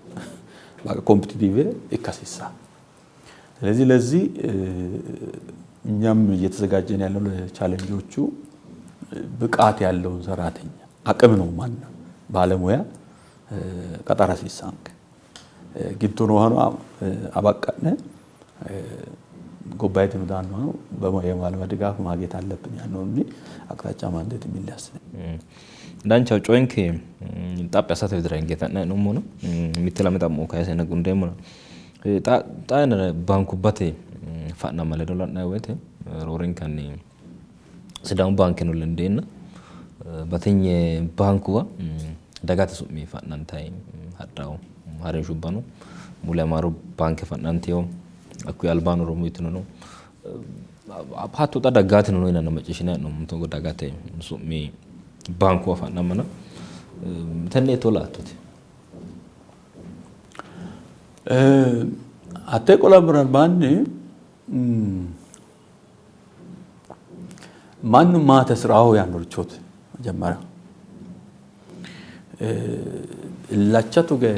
በቃ competitive ikka hasiissawo። ስለዚህ ለዚህ እኛም እየተዘጋጀን ያለው ለ challenge ኦቹ ብቃት ያለውን ሰራተኛ አቅም ነው ማነው ባለሙያ ቀጠራ hasiissaanke giddo noohano abaqqa'ne gobbayidino daannohano የባለሙያ ድጋፍ ማግኘት አለብን ያነውኒ አቅጣጫ ማንዴት የሚል ያስነ Danchaho coyenke xaphi assate widira hinge xa'nayi hee'noommona mitte lame xa'mo kayisena gundeemmona. Xaa yannara baankubbate fa'nama ledo la'nayi woyte roorenkanni Sidaamu baankeno lendeenna batinye baankuwa dagate su'mi fa'nantayi hadhawo harinshubbano mule Amaaru baanke fa'nanteyo hakkuyi albaanni Oromiyuttino no hatto xa daggaatino no yinanna macciishshinayi hee'noommo togo dagate su'mi baankuwa fa'namana tenne hiittoo la"attote? Hattee qolammora albaanni mannu maate hasi'raahu yaannorichooti መጀመሪያ illacha tuge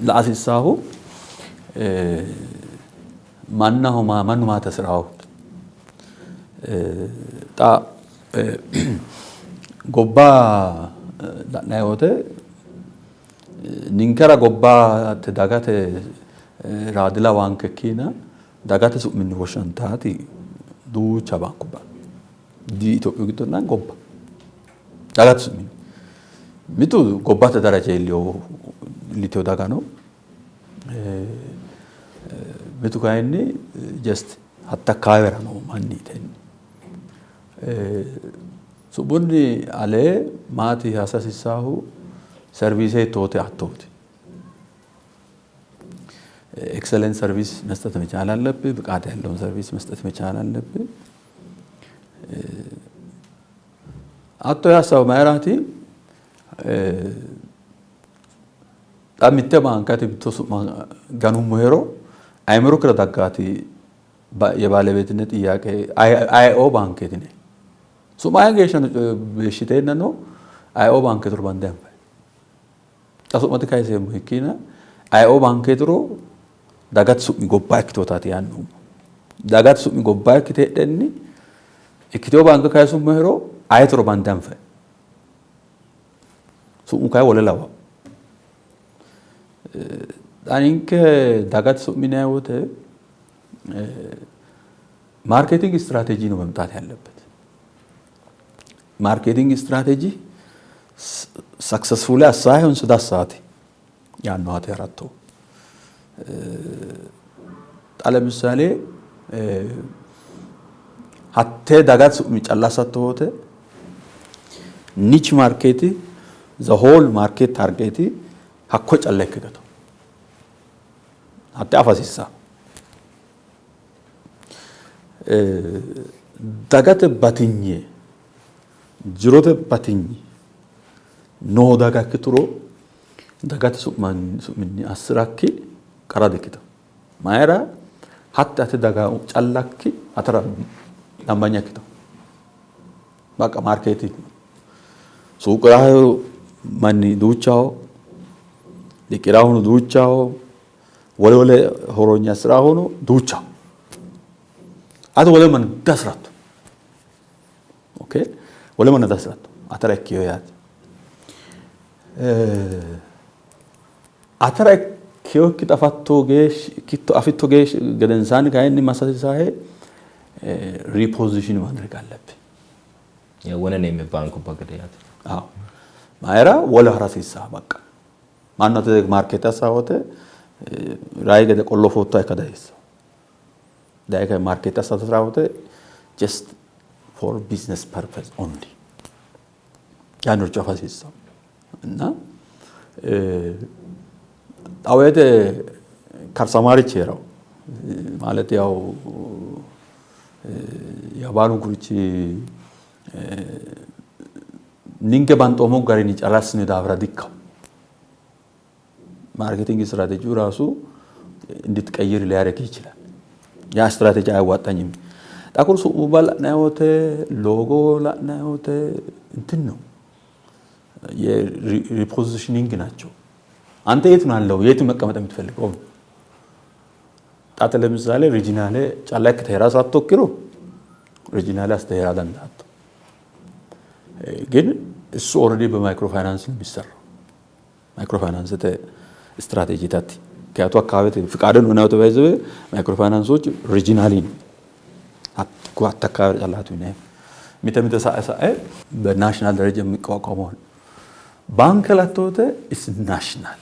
la'a hasiissaahu mannaho mannu maate hasi'raahu. Xa gobba la'nanni wote ninkera gobbate dagate raadila waanke ikkiina dagate su'minni woshshantaati duucha baankubba di Itophiyu giddonna gobba dagate su'minni mitu gobbate daraja iilliteyo daga no, mitu kayinni just hatta akkawaawera noo manni tenni su'munni alee maati hasa hasiissaahu service hiittoote attooti excellent service መስጠት መቻል አለብህ። ብቃት ያለውን service መስጠት መቻል አለብህ። አቶ ያሳው ማይራቲ xa mitte baankate mitto su'ma ganummohero አይምሮክረ daggaati የባለቤትነት ጥያቄ አይኦ ባንኬት ነ su'ma aye geeshshano beeshshiteennano አይኦ baanketiro bande anfayi xa su'ma dikayseemmo ikkiina አይኦ baanketiro dagate su'mi gobba ikkitootaati yaannoommo. Dagate su'mi gobba ikkite heedhenni ikkiteyo baanke kayisummohero ayetiro bande anfayi su'mu kayi wole lawa. Xa ninke dagate su'mi yinanni wote marketing strategy ነው መምጣት ያለበት። Marketing strategy successful አሳይሆን ስዳሳቲ ያነዋት ያራቶ ጣ ለምሳሌ ሀቴ dagate su'mi calla assatto wote niche market the whole market target hakko calla ikke gato hatte afa hasiissawo. Dagate batinye jirote batinye noo daga ikkituro dagate su'minni assirakki qara dikkitawo. Mayira hatte ate daga callakki atera dambanya ikkitawo. Baqa market suuqiraho manni duuchaho, liqirahuno duuchaho, wole wole horonya assirahuno duuchaho. Ate wole manna diasiratto. Okay wole manna diasiratto atera ikkeyo yaate. Atera ikkeyokki afatto geeshshi ikkitto afitto geeshshi gedensaanni kayinni massa hasiissahe reposition ማድረግ አለብህ። ወነን ባንኩባ gede yaate. አዎ mayira wole hara hasiissawo በቃ mannu ate market assa wote rayi gede qollofoottoha ikka dihasiissawo. Daye market assatira wote just for business purpose only yaannoricho afa hasiissawo እና xawete karsamarichi heerawo ማለት ያው baalunkurichi ninke banxoommo garinni calla assinoyi daafira dikkawo. Marketing ስትራቴጂው ራሱ እንድትቀይር ሊያደርግ ይችላል። ያ ስትራቴጂ አያዋጣኝም። xa kur su'mubba la'nayi wote logo la'nayi wote እንትን ነው የ repositioning ናቸው። አንተ የት ነው ያለው? የት መቀመጥ የምትፈልገው? ጣተ ለምሳሌ regional calla ikkite heera hasattokkiro regional assite heera dandaatto። ግን እሱ already በ microfinance ነው የሚሰራው። ማይክሮ ፋይናንስ ስትራቴጂ ታት ምክንያቱ አካባቢ ፍቃድን ሆነ ተባይዘ ማይክሮ ፋይናንሶች regionally ነው አካባቢ ጫላቱ ሚተ ሚተ ሳኤ ሳኤ በ national ደረጃ የሚቋቋመው ባንክ ላተወተ is national,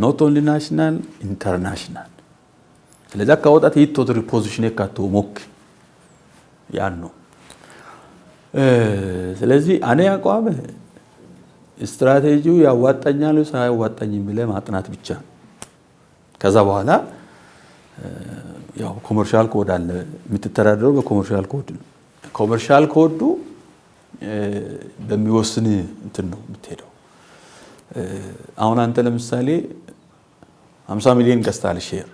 not only national, international። ስለዚህ አካወጣት ይቶት reposition የካቶ ሞክ ያን ነው። ስለዚህ እኔ አቋም ስትራቴጂው ያዋጣኛል ሳያዋጣኝም ብለህ ማጥናት ብቻ ነው። ከዛ በኋላ ያው commercial code አለ። የምትተዳደረው በ commercial code ነው። Commercial code ኡ በሚወስን እንትን ነው የምትሄደው። አሁን አንተ ለምሳሌ 50 ሚሊዮን ገዝተሃል share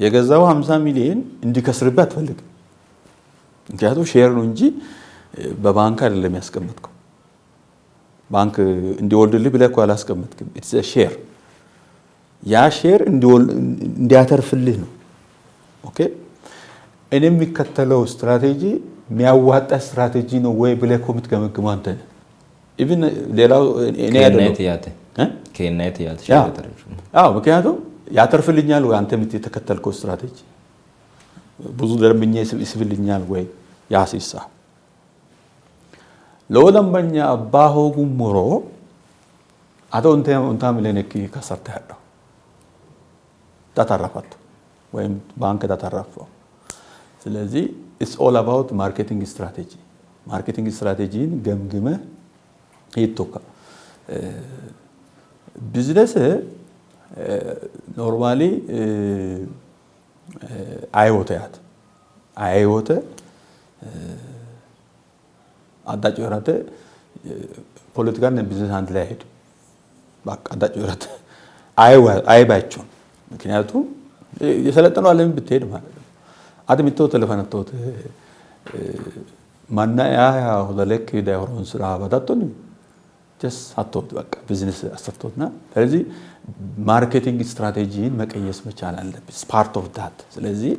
የገዛው 50 ሚሊዮን እንዲከስርብህ አትፈልግም። ምክንያቱም share ነው እንጂ በባንክ አይደለም ያስቀመጥከው። ባንክ እንዲወልድልህ ብለህ እኮ አላስቀመጥክም። It's share። ያ share እንዲያተርፍልህ ነው። Okay እኔ የሚከተለው ስትራቴጂ የሚያዋጣ ስትራቴጂ ነው ወይ ብለህ እኮ የምትገመግመው አንተ ነህ። Even ሌላው እኔ አይደለሁም። አዎ፣ ምክንያቱም ያተርፍልኛል ወይ አንተ የተከተልከው ስትራቴጂ ብዙ ደንበኛ ይስብልኛል ወይ ያሲሳ lowo ደንበኛ abbaa hoogummoro ado ontaa miliyeenekki kassarte hadhaw tatarrafatto ወይም ባንክ ታተረፈው። ስለዚህ it's all about marketing strategy። Marketing strategy ን ገምግመህ ይቶካ business normally አይወተ ያት አይወተ አዳጭ ወራተ ፖለቲካና ቢዝነስ አንድ ላይ አይሄድም። በቃ አዳጭ ወራተ አይባቸውም። ምክንያቱም የሰለጠነው ዓለም ብትሄድ ማለት ነው አድሚቶ ተለፈነቶት ማና ያ ሁለለክ ዳይሆሮን ስራ ባዳቶኒ ጀስ አቶት በቃ ቢዝነስ አሰርቶትና ስለዚህ marketing strategy ን መቀየስ መቻል አለብህ። Part of that። ስለዚህ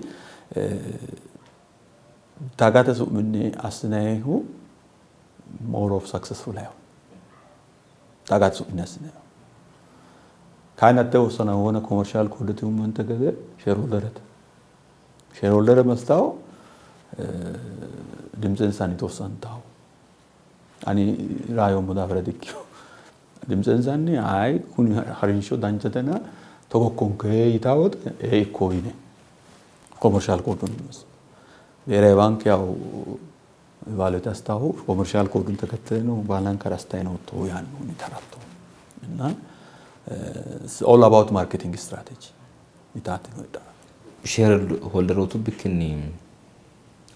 dagate su'minni assinannihu more of successful አይሆን dagate su'minni assinannihu ካይን አተ ወሰነ ሆነ commercial code ኡመንተ ገዘ shareholder ት shareholder መስታው ድምፅን ሳኒ ተወሰንታው አኒ ራዮ ሙዳፍረ ዲኪዮ ድምፅን ሳኒ አይ ኩን ሀሪንሾ ዳንቸተና ተጎኮንከ ይታወት እኮ ይነ commercial code ኡን ብሔራዊ ባንክ ያው evaluate አስታሁ commercial code ኡን ተከትለ ነው ባላንከር አስታይ ነው ቶ ያን ነው ተራቶ እና all about marketing strategy ይታት ነው ይጣ Shareholder ootu bikkinni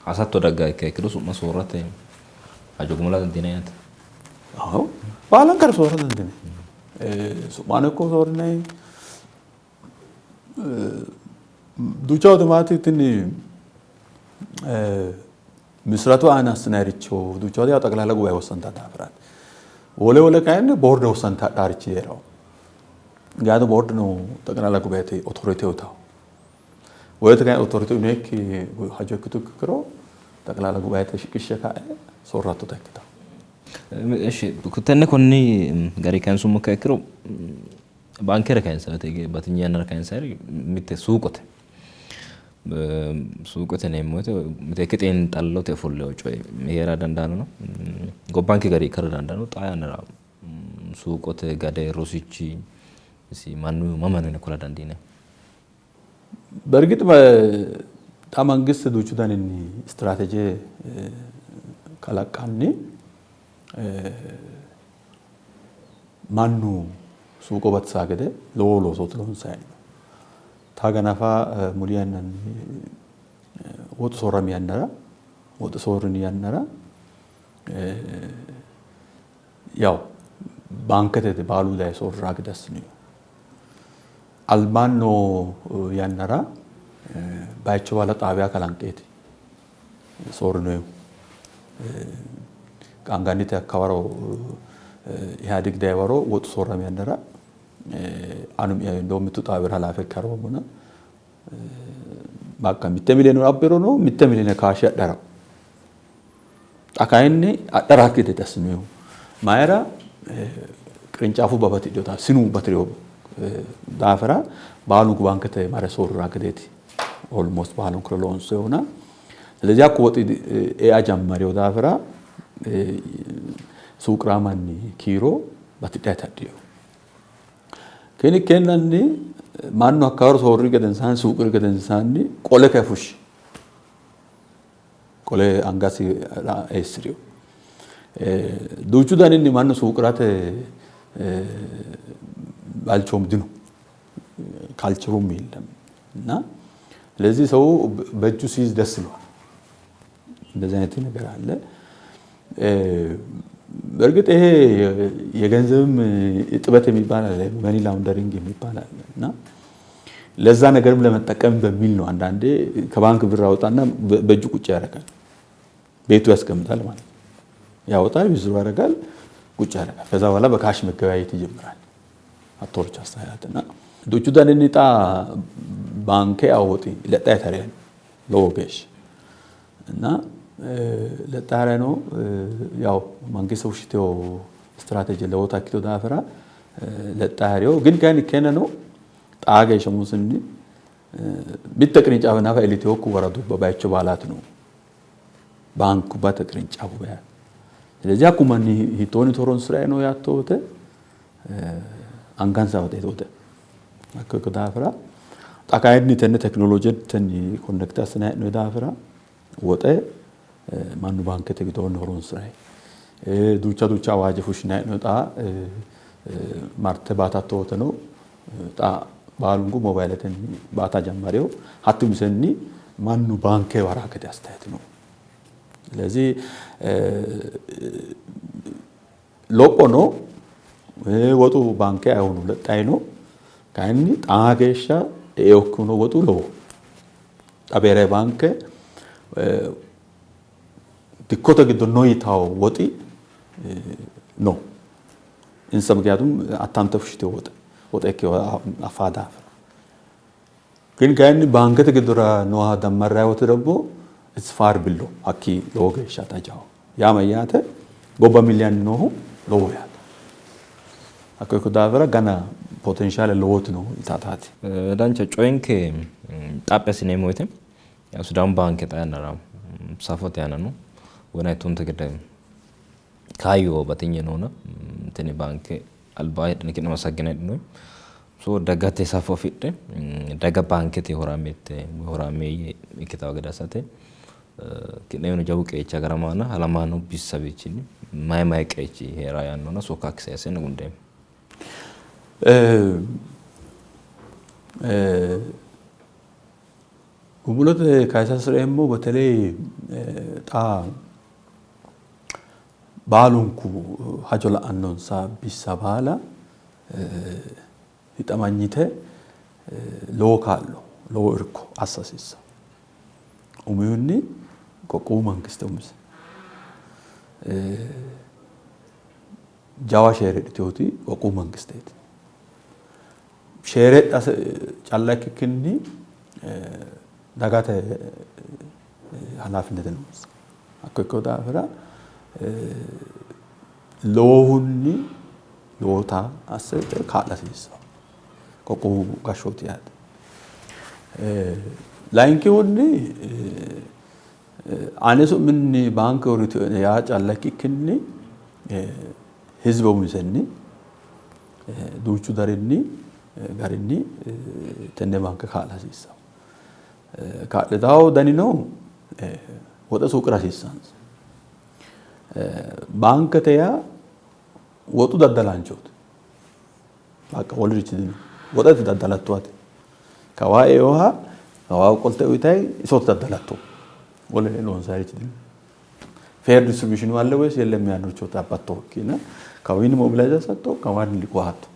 hasatto dagga ikka ikkiro su'ma soorrate hajo gumula dandiinanni yaate. አዎ ባላንከር soorra dandiinanni su'mano ikko soorrinanni duucha wote tini ምስረቱ aana assinayiricho duucha wote ያው ጠቅላላ ጉባኤ ወሰንታ daafiraati wole wole kayinni ቦርድ ወሰንታ adhaarichi heerawo ምክንያቱም ቦርድ ነው ጠቅላላ ጉባኤ authority ውታው ወይት ካይ authority ኔክ hajo ikkitu ikkiro ጠቅላላ ጉባኤ ተሽቅሸ ካe soorratto ikkitawo እሺ tenne konni gari kayinsummo ikkiro baankera kayinsanni batinye yannara kayinsanniri mitte suuqote suuqote yineemmo woyte miteekke xiinxallote ofollewo coyi heera dandaanno no gobbanke gari ikkara dandaanno xaa yannara suuqote gade rosichi mannu mama no yine kula dandiinanni? በእርግጥ በጣም መንግስት duuchu daninni ስትራቴጂ kalaqqanni mannu suuqo batisaa gede lowo loosooti loonsanni hee'noonni. Ta ganafa muli yannanni woxu soorrami yannara woxu soorrini yannara ያው baankete baalu daye soorraa gede assino. Albaanni noo yannara bayicho baala xaabiya kalanqeeti soorrinoyihu. Qaangannite hakkawaro ኢህአዴግ dayi waro woxu soorrami yannara anu እንደውም mittu xaawira halaafe ikke haroommona bakka mitte miliyoone abbirono mitte miliyoone cash adhara xa kayinni adhara gede assinoyihu mayira ቅርንጫፉ babatidhota sinu batirino daafira baalunku baankete mare soorrira gedeeti almost baalunkura loonsoyihuna ስለዚህ hakku woxi ea jammarewo daafira suuqira manni kiiro batidhayi hadhino. Kini ikkeenanni mannu hakkawaro soorri gedensaanni suuqiri gedensaanni qole kae fushshi qole angasi eessirino. Duuchu daninni mannu suuqirate balchoom dino culture ኡም የለም እና ስለዚህ ሰው በእጁ ሲይዝ ደስ ይለዋል። እንደዚህ አይነት ነገር አለ። በእርግጥ ይሄ የገንዘብም እጥበት የሚባል አለ፣ money laundering የሚባል አለ እና ለዛ ነገርም ለመጠቀም በሚል ነው። አንዳንዴ ከባንክ ብር አወጣና በእጁ ቁጭ ያደርጋል፣ ቤቱ ያስቀምጣል ማለት ነው። ያወጣል፣ withdraw ያደርጋል፣ ቁጭ ያደርጋል። ከዛ በኋላ በ cash መገበያየት ይጀምራል። አቶርች አስተያየት እና duuchu daninni xa baanke awoxi lexxayi tare lowo geeshsha እና Lexxayi harayi no. ያው መንግስት fushshitewo ስትራቴጂ lowota ikkitino daafira lexxayi harino. Gin kayinni ikkeennano xaa geeshsha musinni mitte qirincaafe nafa iillitewokki woradubba bayicho baalaati noohu. Baankubbate qirincaafuwa yaate. ስለዚህ hakku manni hiittoonni horonsi'rayi no yaatto wote angansa woxe hakko ikko daafira xa kayinni tenne tekinoloojetenni connect assinayi hee'noyi daafira woxe mannu baankete widoonni horonsi'rayi duucha duucha awaaje fushshinayi hee'noyi. Xa marte baatatto woteno xa baalunku mobayiletenni baata jammarewo hatti umisenni mannu baanke haraa gede assitayiiti noohu. ስለዚህ lopho no, woxu baanke ayhuno lexxayi no. Kayinni xaa geeshsha eokkihu woxu lowoho. Xa ብሔራዊ baanke dikkote giddo no yitawo woxi no insa, ምክንያቱም attamte fushshitewo woxe woxe ikkewoha affaa daafira. Gin kayinni baankete giddora nooha dammarrayi wote ደግሞ it's far below, hakkii lowo geeshsha xajaho. Yaa mayyaate? Gobba milliyanni noohu lowo yaate. Hakko ikko daafira gana potenshaale lowoti no yitaataati. Dancha coyenke xaphi assineemmo woyte Sidaamu baanke xaa yannara safote aana no. Wonayittunte gede kaayyo batinye noona tini baanke albaa heedhine ki'ne massaggine heedhinoonni. So dagate safo afidhe daga baankete horaameette horaameeyye ikkitawo gede assate ki'newino jawu qeechi agaramaana halamaano bissawiichinni mayi mayi qeechi hee'ra yaannona sokka sayissenna gundeemmo. Gumulote kayisa hasireemmo በተለይ xa baalunku hajo la'annonsa bissa baala hixamanyite lowo kaa'lo lowo irko assa hasiissanno. Umihunni qoqqowu mangiste umise jawa share hidhiteewoti qoqqowu mangisteeti. Share hidhase calla ikkikkinni dagate halaafinnete noonsa. Hakko ikkino daafira lowohunni lowota asse kaa'la hasiissanno qoqqowu gashshooti yaate. Layinkihunni ane su'minni baanke uurritinoe yaa calla ikkikkinni hizbe umisenni duuchu darinni garinni tenne baanke kaa'la hasiissanno. Kaa'litawo danino woxe suuqira hasiissanonsa. Baankete yaa woxu daddalaanchooti. Bakka wolurichi dino. Woxeeti daddalatto ati. Kawaa eoha kawaa qolte uyitayi isooti daddalatto. Wole loonsayirichi dino. Fair distribution አለ ወይስ የለም ያኖቸው ታባቶ ኪና kawiini mobilize assatto kawaanni liqoo hatto.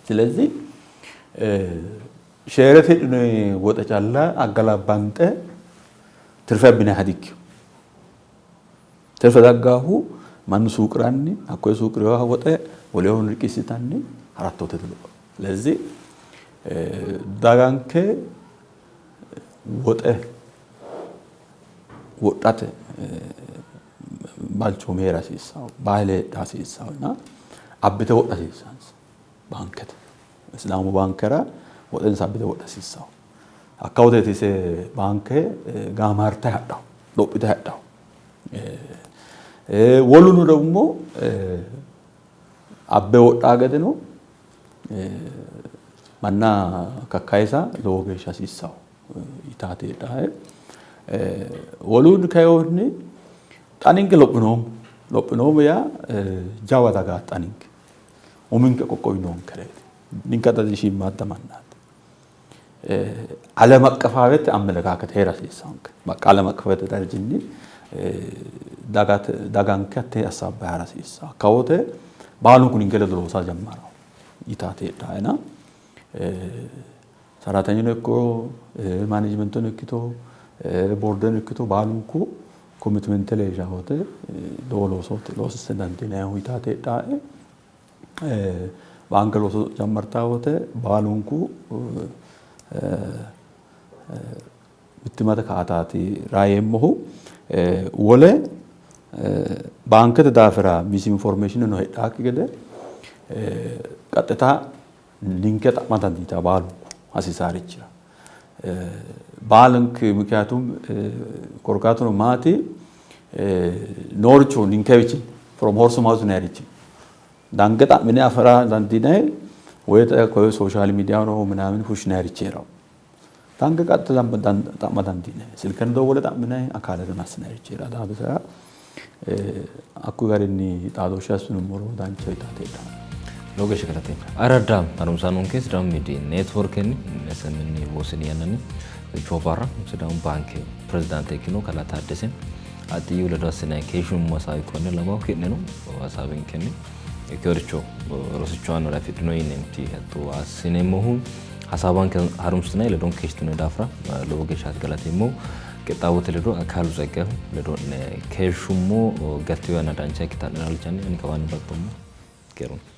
ስለዚህ sharete hidhinoyi woxe calla aggalabbanxe tirfe abbinayiha dikkino. Tirfe daggaahu mannu suuqiranni hakkoye suuqirewoha woxe woleho liqiissitanni harattote lopho. ስለዚህ daganke woxe wodhate balchoomi heera hasiissanno, bahile heedha hasiissanno እና abbite wodha hasiissanonsa baankete. Sidaamu baankera woxensa abbite wodha hasiissanno. Hakka woteeti ise baanke gaamaartayi hadhawo, lophitayi hadhawo. Woluno ደግሞ abbe wodhaa gedeno manna kakkayisa lowo geeshsha hasiissanno yitaati heedhae. Wolunni kayinni xa ninke lophinoommo. Lophinoommo yaa jawa dagaati xa ninke. Uminke qoqqowi noonkereeti. Ninke xa shiimmaadda mannaati. ዓለም አቀፋዊት አመለካከት heera hasiissanonke. Bakka ዓለም አቀፋዊት darajinni daganke hattee assaabbayi hara hasiissanno. Hakka wote baalunku ninke ledo loosa jammarawo yitaati heedhaena ሰራተኛno ikko managementeno ikkito boordeno ikkito baalunku commitment leellishawo wote lowo looso loosisse dandiinayihu yitaati heedhae. Baanke looso jammartawo wote baalunku mittimmate kaa'ataati rayeemmohu. Wole baankete daafira misinformation no heedhaakki gede qaxxita ninke xa'ma dandiitaa baalunku hasiisaarichira baalunk ምክንያቱም korkaatuno maati nooricho ninkewichi from horse mouth ነው dange xa'mine afara dandiinay ወይ koye social media no ምናምን fushshinayirichi heerawo dange qaxxe xa'ma dandiinay silkeno dowwole xa'minay akaaleno assinayirichi heerawo daafira hakkuyi garinni xaadooshshe assinummoro dancha yitaate heedhanno. Lowo geeshsha galateemmo. Aradda harumsaanonke Sidaamu Miidiyi Neetworkenni SMN Wosini yannanni techo barra Sidaamu Baanke pirezidaante ikkino kalaa Taaddese Axxiyyu ledo assinanni keeshshummo hasaawi konne lawawo ki'neno hasaawinkenni ikkeworicho rosicho aannore afidhino yineemti hatto assineemmohu hasaawanke harunsitinanni ledonke keeshshitinoonni daafira lowo geeshsha galateemmo. Qixxaawote ledo Akaalu Tseggayehu ledo'ne keeshshummo. Gattiyo yanna dancha ikkita'nera halchanni ani kawaanni baxxoommo. Keerunni.